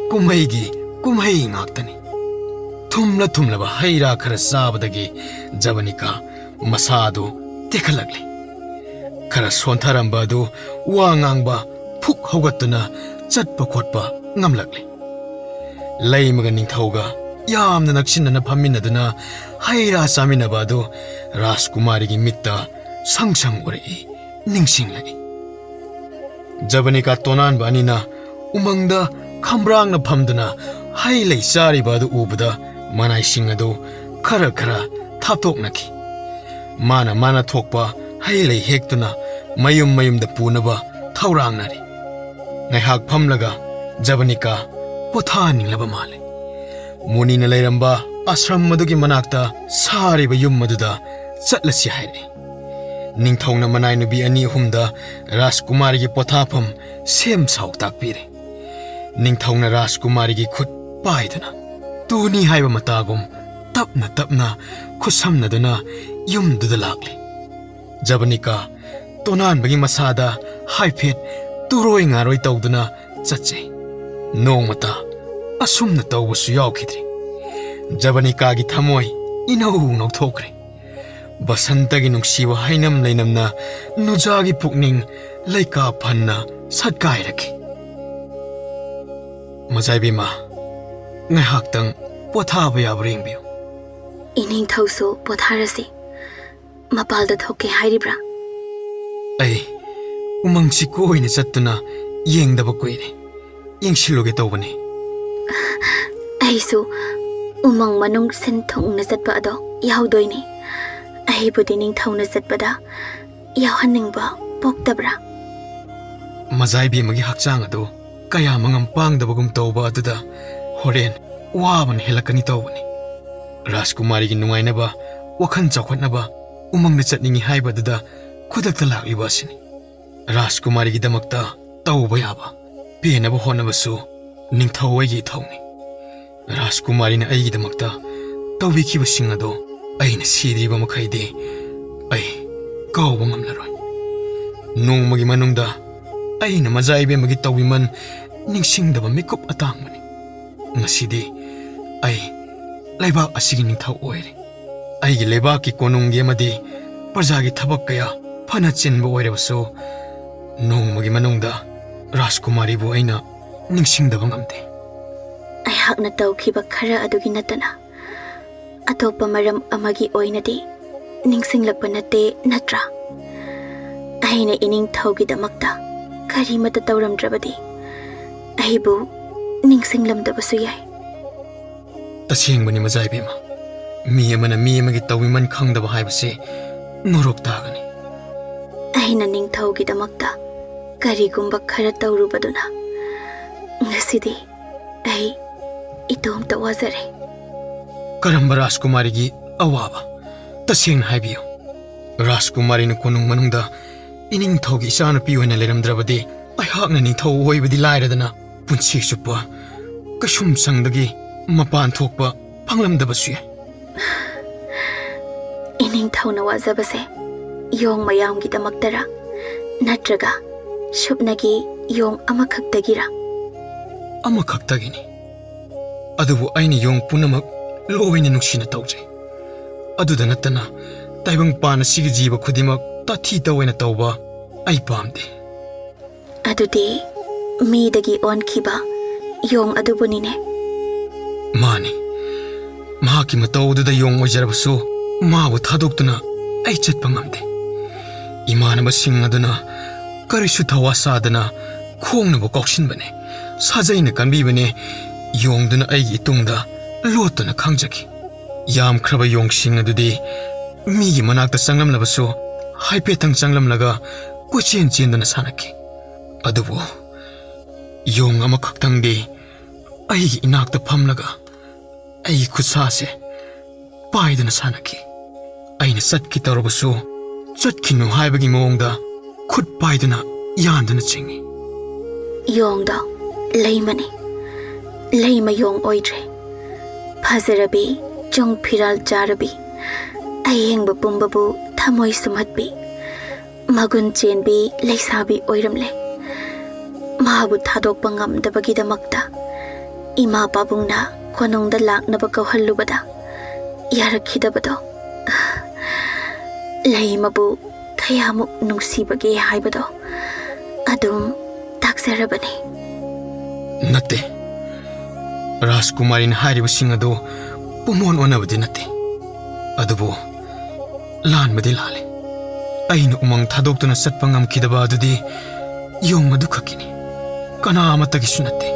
ꯀꯨꯝꯍꯩꯒꯤ ꯀꯨꯝꯍꯩ ꯉꯥꯛꯇꯅꯤ꯫ ꯊꯨꯝꯂ ꯊꯨꯝꯂꯕ ꯍꯩ ꯔꯥ ꯈꯔ ꯆꯥꯕꯗꯒꯤ ꯖꯕꯅꯤꯀꯥ ꯃꯁꯥ ꯑꯗꯨ ꯇꯦꯛꯈꯠꯂꯛꯂꯤ꯫ ꯈꯔ ꯁꯣꯟꯊꯔꯝꯕ ꯑꯗꯨ ꯋꯥ ꯉꯥꯡꯕ, ꯐꯨꯛ ꯍꯧꯒꯠꯇꯨꯅ ꯆꯠꯄ ꯈꯣꯠꯄ ꯉꯝꯂꯛꯂꯤ꯫ ꯂꯩꯃꯒ ꯅꯤꯡꯊꯧꯒ ꯌꯥꯝꯅ ꯅꯛꯁꯤꯟꯅꯅ ꯐꯝꯃꯤꯟꯅꯗꯨꯅ ꯍꯩ ꯔꯥ ꯆꯥꯃꯤꯟꯅꯕ ꯑꯗꯨ ꯔꯥꯖꯀꯨꯃꯥꯔꯤꯒꯤ ꯃꯤꯠꯇ ꯁꯪ ꯁꯪ ꯎꯔꯛꯏ, ꯅꯤꯡꯁꯤꯡꯂꯛꯏ꯫ ꯖꯕꯅꯤꯀꯥ ꯇꯣꯅꯥꯟꯕ ꯑꯅꯤꯅ ꯎꯃꯪꯗ ꯈꯝꯕ꯭ꯔꯥꯡꯅ ꯐꯝꯗꯨꯅ ꯍꯩ ꯂꯩ ꯆꯥꯔꯤꯕ ꯑꯗꯨ ꯎꯕꯗ ꯃꯅꯥꯏꯁꯤꯡ ꯑꯗꯨ ꯈꯔ ꯈꯔ ꯊꯥꯞꯊꯣꯛꯅꯈꯤ꯫ ꯃꯥꯅ ꯃꯥꯅ ꯊꯣꯛꯄ ꯍꯩ ꯂꯩ ꯍꯦꯛꯇꯨꯅ ꯃꯌꯨꯝ ꯃꯌꯨꯝꯗ ꯄꯨꯅꯕ ꯊꯧꯔꯥꯡꯅꯔꯤ꯫ ꯉꯥꯏꯍꯥꯛ ꯐꯝꯂꯒ ꯖꯕꯅꯤꯀꯥ ꯄꯣꯊꯥꯅꯤꯡꯂꯕ ꯃꯥꯜꯂꯦ꯫ ꯃꯨꯅꯤꯅ ꯂꯩꯔꯝꯕ ꯑꯥꯁ꯭ꯔꯝ ꯑꯗꯨꯒꯤ ꯃꯅꯥꯛꯇ ꯁꯥꯔꯤꯕ ꯌꯨꯝ ꯑꯗꯨꯗ ꯆꯠꯂꯁꯤ ꯍꯥꯏꯔꯛꯏ꯫ ꯅꯤꯡꯊꯧꯅ ꯃꯅꯥꯏ ꯅꯨꯄꯤ ꯑꯅꯤ ꯑꯍꯨꯝꯗ ꯔꯥꯖꯀꯨꯃꯥꯔꯤꯒꯤ ꯄꯣꯊꯥꯐꯝ ꯁꯦꯝ ꯁꯥꯎ ꯇꯥꯛꯄꯤꯔꯦ꯫ ꯅꯤꯡꯊꯧꯅ ꯔꯥꯖꯀꯨꯃꯥꯔꯤꯒꯤ ꯈꯨꯠ ꯄꯥꯏꯗꯨꯅ ꯇꯨꯅꯤ ꯍꯥꯏꯕ ꯃꯇꯥꯒꯨꯝ ꯇꯞꯅ ꯇꯞꯅ ꯈꯨꯠꯁꯝꯅꯗꯨꯅ ꯌꯨꯝꯗꯨꯗ ꯂꯥꯛꯂꯦ꯫ ꯖꯕꯅꯤꯀꯥ ꯇꯣꯅꯥꯟꯕꯒꯤ ꯃꯁꯥꯗ ꯍꯥꯏꯐꯦꯠ ꯇꯨꯔꯣꯏ ꯉꯥꯔꯣꯏ ꯇꯧꯗꯨꯅ ꯆꯠꯆꯩ꯫ ꯅꯣꯡꯃꯇ ꯑꯁꯨꯝꯅ ꯇꯧꯕꯁꯨ ꯌꯥꯎꯈꯤꯗ꯭ꯔꯤ꯫ ꯖꯕꯅꯤꯀꯥꯒꯤ ꯊꯃꯣꯏ ꯏꯅꯧ ꯅꯧꯊꯣꯛꯈ꯭ꯔꯦ꯫ ꯕꯁꯟꯇꯒꯤ ꯅꯨꯡꯁꯤꯕ ꯍꯩꯅꯝ ꯂꯩꯅꯝꯅ ꯅꯨꯖꯥꯒꯤ ꯄꯨꯛꯅꯤꯡ ꯂꯩꯀꯥ ꯐꯟꯅ ꯁꯠꯀꯥꯏꯔꯛꯈꯤ꯫ ꯃꯖꯥꯏꯕꯦꯝꯃ, ꯉꯥꯏꯍꯥꯛꯇꯪ ꯄꯣꯊꯥꯕ ꯌꯥꯕ꯭ꯔꯥ ꯌꯦꯡꯕꯤꯌꯨ꯫ ꯏꯅꯤꯡꯊꯧꯁꯨ ꯄꯣꯊꯥꯔꯁꯤ꯫ ꯃꯄꯥꯜꯗ ꯊꯣꯛꯀꯦ ꯍꯥꯏꯔꯤꯕ꯭ꯔꯥ? ꯑꯩ ꯎꯃꯪꯁꯤ ꯀꯣꯏꯅ ꯆꯠꯇꯨꯅ ꯌꯦꯡꯗꯕ ꯀꯨꯏꯔꯦ꯫ ꯌꯦꯡꯁꯤꯜꯂꯨꯒꯦ ꯇꯧꯕꯅꯤ꯫ ꯑꯩꯁꯨ ꯎꯃꯪ ꯃꯅꯨꯡ ꯁꯤꯟ ꯊꯨꯡꯅ ꯆꯠꯄ ꯑꯗꯣ ꯌꯥꯎꯗꯣꯏꯅꯤ꯫ ꯑꯩꯕꯨꯗꯤ ꯅꯤꯡꯊꯧꯅ ꯆꯠꯄꯗ ꯌꯥꯎꯍꯟꯅꯤꯡꯕ ꯄꯣꯛꯇꯕ꯭ꯔꯥ? ꯃꯖꯥꯏꯕꯦꯝꯃꯒꯤ ꯍꯛꯆꯥꯡ ꯑꯗꯨ ꯀꯌꯥ ꯃꯉꯝ ꯄꯥꯡꯗꯕꯒꯨꯝ ꯇꯧꯕ ꯑꯗꯨꯗ ꯍꯣꯔꯦꯟ ꯋꯥꯕꯅ ꯍꯦꯜꯂꯛꯀꯅꯤ ꯇꯧꯕꯅꯤ꯫ ꯔꯥꯖꯀꯨꯃꯥꯔꯤꯒꯤ ꯅꯨꯡꯉꯥꯏꯅꯕ, ꯋꯥꯈꯜ ꯆꯥꯎꯈꯠꯅꯕ, ꯎꯃꯪꯗ ꯆꯠꯅꯤꯡꯏ ꯍꯥꯏꯕꯗꯨꯗ ꯈꯨꯗꯛꯇ ꯂꯥꯛꯂꯤꯕ ꯑꯁꯤꯅꯤ꯫ ꯔꯥꯖꯀꯨꯃꯥꯔꯤꯒꯤꯗꯃꯛꯇ ꯇꯧꯕ ꯌꯥꯕ ꯄꯦꯟꯅꯕ ꯍꯣꯠꯅꯕꯁꯨ ꯅꯤꯡꯊꯧ ꯑꯩꯒꯤ ꯏꯊꯧꯅꯤ꯫ ꯔꯥꯖꯀꯨꯃꯥꯔꯤꯅ ꯑꯩꯒꯤꯗꯃꯛꯇ ꯇꯧꯕꯤꯈꯤꯕꯁꯤꯡ ꯑꯗꯣ ꯑꯩꯅ ꯁꯤꯗ꯭ꯔꯤꯕ ꯃꯈꯩꯗꯤ ꯑꯩ ꯀꯥꯎꯕ ꯉꯝꯂꯔꯣꯏ꯫ ꯅꯣꯡꯃꯒꯤ ꯃꯅꯨꯡꯗ ꯑꯩꯅ ꯃꯖꯥ ꯏꯕꯦꯝꯃꯒꯤ ꯇꯧꯕꯤꯃꯜ ꯅꯤꯡꯁꯤꯡꯗꯕ ꯃꯤꯀꯨꯞ ꯑꯇꯥꯡꯕꯅꯤ꯫ ꯉꯁꯤꯗꯤ ꯑꯩ ꯂꯩꯕꯥꯛ ꯑꯁꯤꯒꯤ ꯅꯤꯡꯊꯧ ꯑꯣꯏꯔꯦ꯫ ꯑꯩꯒꯤ ꯂꯩꯕꯥꯛꯀꯤ ꯀꯣꯅꯨꯡꯒꯤ ꯑꯃꯗꯤ ꯄ꯭ꯔꯖꯥꯒꯤ ꯊꯕꯛ ꯀꯌꯥ ꯐꯅ ꯆꯤꯟꯕ ꯑꯣꯏꯔꯕꯁꯨ, ꯅꯣꯡꯃꯒꯤ ꯃꯅꯨꯡꯗ ꯔꯥꯖꯀꯨꯃꯥꯔꯤꯕꯨ ꯑꯩꯅ ꯅꯤꯡꯁꯤꯡꯗꯕ ꯉꯝꯗꯦ꯫ ꯑꯩꯍꯥꯛꯅ ꯇꯧꯈꯤꯕ ꯈꯔ ꯑꯗꯨꯒꯤ ꯅꯠꯇꯅ ꯑꯇꯣꯞꯄ ꯃꯔꯝ ꯑꯃꯒꯤ ꯑꯣꯏꯅꯗꯤ ꯅꯤꯡꯁꯤꯡꯂꯛꯄ ꯅꯠꯇꯦ, ꯅꯠꯇ꯭ꯔꯥ? ꯑꯩꯅ ꯏꯅꯤꯡꯊꯧꯒꯤꯗꯃꯛꯇ ꯀꯔꯤꯃꯠꯇ ꯇꯧꯔꯝꯗ꯭ꯔꯕꯗꯤ ꯑꯩꯕꯨ ꯅꯤꯡꯁꯤꯡꯂꯝꯗꯕꯁꯨ ꯌꯥꯏ꯫ ꯇꯁꯦꯡꯕꯅꯤ ꯃꯖꯥ ꯏꯕꯦꯝꯃ, ꯃꯤ ꯑꯃꯅ ꯃꯤ ꯑꯃꯒꯤ ꯇꯧꯕꯤꯃꯜ ꯈꯪꯗꯕ ꯍꯥꯏꯕꯁꯤ ꯅꯣꯔꯣꯛ ꯇꯥꯒꯅꯤ꯫ ꯑꯩꯅ ꯅꯤꯡꯊꯧꯒꯤꯗꯃꯛꯇ ꯀꯔꯤꯒꯨꯝꯕ ꯈꯔ ꯇꯧꯔꯨꯕꯗꯨꯅ ꯉꯁꯤꯗꯤ ꯑꯩ ꯏꯇꯣꯝꯇ ꯋꯥꯖꯔꯦ꯫ ꯀꯔꯝꯕ ꯔꯥꯖꯀꯨꯃꯥꯔꯤꯒꯤ ꯑꯋꯥꯕ? ꯇꯁꯦꯡꯅ ꯍꯥꯏꯕꯤꯌꯨ꯫ ꯔꯥꯖꯀꯨꯃꯥꯔꯤꯅ ꯀꯣꯅꯨꯡ ꯃꯅꯨꯡꯗ ꯏꯅꯤꯡꯊꯧꯒꯤ ꯏꯆꯥꯅꯨꯄꯤ ꯑꯣꯏꯅ ꯂꯩꯔꯝꯗ꯭ꯔꯕꯗꯤ ꯑꯩꯍꯥꯛꯅ ꯅꯤꯡꯊꯧ ꯑꯣꯏꯕꯗꯤ ꯂꯥꯏꯔꯗꯅ ꯄꯨꯟꯁꯤ ꯆꯨꯞꯄ ꯀꯩꯁꯨꯝꯁꯪꯗꯒꯤ ꯃꯄꯥꯟ ꯊꯣꯛꯄ ꯐꯪꯂꯝꯗꯕꯁꯨ ꯌꯥꯏ꯫ ꯏꯅꯤꯡꯊꯧꯅ ꯋꯥꯖꯕꯁꯦ ꯌꯣꯡ ꯃꯌꯥꯝꯒꯤꯗꯃꯛꯇꯔꯥ, ꯅꯠꯇ꯭ꯔꯒ ꯁꯨꯞꯅꯒꯤ ꯌꯣꯡ ꯑꯃꯈꯛꯇꯒꯤꯔꯥ? ꯑꯃꯈꯛꯇꯒꯤꯅꯤ꯫ ꯑꯗꯨꯕꯨ ꯑꯩꯅ ꯌꯣꯡ ꯄꯨꯝꯅꯃꯛ ꯂꯣꯏꯅ ꯅꯨꯡꯁꯤꯅ ꯇꯧꯖꯩ꯫ ꯑꯗꯨꯗ ꯅꯠꯇꯅ ꯇꯥꯏꯕꯪꯄꯥꯟ ꯑꯁꯤꯒꯤ ꯖꯤꯕ ꯈꯨꯗꯤꯡꯃꯛ ꯇꯥꯊꯤ ꯇꯧꯑꯣꯏꯅ ꯇꯧꯕ ꯑꯩ ꯄꯥꯝꯗꯦ꯫ ꯑꯗꯨꯗꯤ ꯃꯤꯗꯒꯤ ꯑꯣꯟꯈꯤꯕ ꯌꯣꯡ ꯑꯗꯨꯕꯨꯅꯤꯅꯦ꯫ ꯃꯥꯅꯤ꯫ ꯃꯍꯥꯛꯀꯤ ꯃꯇꯧ ꯑꯗꯨꯗ ꯌꯣꯡ ꯑꯣꯏꯖꯔꯕꯁꯨ, ꯃꯥꯕꯨ ꯊꯥꯗꯣꯛꯇꯨꯅ ꯑꯩ ꯆꯠꯄ ꯉꯝꯗꯦ꯫ ꯏꯃꯥꯟꯅꯕꯁꯤꯡ ꯑꯗꯨꯅ ꯀꯔꯤꯁꯨ ꯊꯋꯥ ꯁꯥꯗꯅ ꯈꯣꯡꯅꯕꯨ ꯀꯥꯎꯁꯤꯟꯕꯅꯦ, ꯁꯥꯖꯩꯅ ꯀꯟꯕꯤꯕꯅꯦ꯫ ꯌꯣꯡꯗꯨꯅ ꯑꯩꯒꯤ ꯏꯇꯨꯡꯗ ꯂꯣꯠꯇꯨꯅ ꯈꯥꯡꯖꯈꯤ꯫ ꯌꯥꯝꯈ꯭ꯔꯕ ꯌꯣꯡꯁꯤꯡ ꯑꯗꯨꯗꯤ ꯃꯤꯒꯤ ꯃꯅꯥꯛꯇ ꯆꯪꯂꯝꯂꯕꯁꯨ, ꯍꯥꯏꯐꯦꯠꯇꯪ ꯆꯪꯂꯝꯂꯒ ꯀꯣꯏꯆꯦꯟ ꯆꯦꯟꯗꯨꯅ ꯁꯥꯟꯅꯈꯤ꯫ ꯑꯗꯨꯕꯨ ꯌꯣꯡ ꯑꯃꯈꯛꯇꯪꯗꯤ ꯑꯩꯒꯤ ꯏꯅꯥꯛꯇ ꯐꯝꯂꯒ ꯑꯩꯒꯤ ꯈꯨꯠꯁꯥꯁꯦ ꯄꯥꯏꯗꯨꯅ ꯁꯥꯟꯅꯈꯤ꯫ ꯑꯩꯅ ꯆꯠꯀꯦ ꯇꯧꯔꯕꯁꯨ ꯆꯠꯈꯤꯅꯨ ꯍꯥꯏꯕꯒꯤ ꯃꯑꯣꯡꯗ ꯈꯨꯠ ꯄꯥꯏꯗꯨꯅ ꯌꯥꯟꯗꯨꯅ ꯆꯤꯡꯏ꯫ ꯌꯣꯡꯗꯣ ꯂꯩꯃꯅꯤ꯫ ꯂꯩꯃ ꯌꯣꯡ ꯑꯣꯏꯗ꯭ꯔꯦ꯫ ꯐꯖꯔꯕꯤ, ꯆꯨꯡ ꯐꯤꯔꯥꯜ ꯆꯥꯔꯕꯤ, ꯑꯌꯦꯡꯕ ꯄꯨꯝꯕꯕꯨ ꯊꯃꯣꯏ ꯁꯨꯝꯍꯠꯄꯤ, ꯃꯒꯨꯟ ꯆꯦꯟꯕꯤ ꯂꯩꯁꯥꯕꯤ ꯑꯣꯏꯔꯝꯂꯦ꯫ ꯃꯥꯕꯨ ꯊꯥꯗꯣꯛꯄ ꯉꯝꯗꯕꯒꯤꯗꯃꯛꯇ ꯏꯃꯥ ꯄꯥꯕꯨꯡꯅ ꯀꯣꯅꯨꯡꯗ ꯂꯥꯛꯅꯕ ꯀꯧꯍꯜꯂꯨꯕꯗ ꯌꯥꯔꯛꯈꯤꯗꯕꯗꯣ꯫ ꯂꯩꯃꯕꯨ ꯀꯌꯥꯃꯨꯛ ꯅꯨꯡꯁꯤꯕꯒꯦ ꯍꯥꯏꯕꯗꯣ ꯑꯗꯨꯝ ꯇꯥꯛꯆꯔꯕꯅꯤ꯫ ꯅꯠꯇꯦ, ꯔꯥꯖꯀꯨꯃꯥꯔꯤꯅ ꯍꯥꯏꯔꯤꯕꯁꯤꯡ ꯑꯗꯨ ꯄꯨꯝꯑꯣꯟ ꯑꯣꯟꯅꯕꯗꯤ ꯅꯠꯇꯦ꯫ ꯑꯗꯨꯕꯨ ꯂꯥꯟꯕꯗꯤ ꯂꯥꯜꯂꯦ꯫ ꯑꯩꯅ ꯎꯃꯪ ꯊꯥꯗꯣꯛꯇꯨꯅ ꯆꯠꯄ ꯉꯝꯈꯤꯗꯕ ꯑꯗꯨꯗꯤ ꯌꯣꯡ ꯑꯗꯨ ꯈꯛꯀꯤꯅꯤ, ꯀꯅꯥ ꯑꯃꯠꯇꯒꯤꯁꯨ ꯅꯠꯇꯦ꯫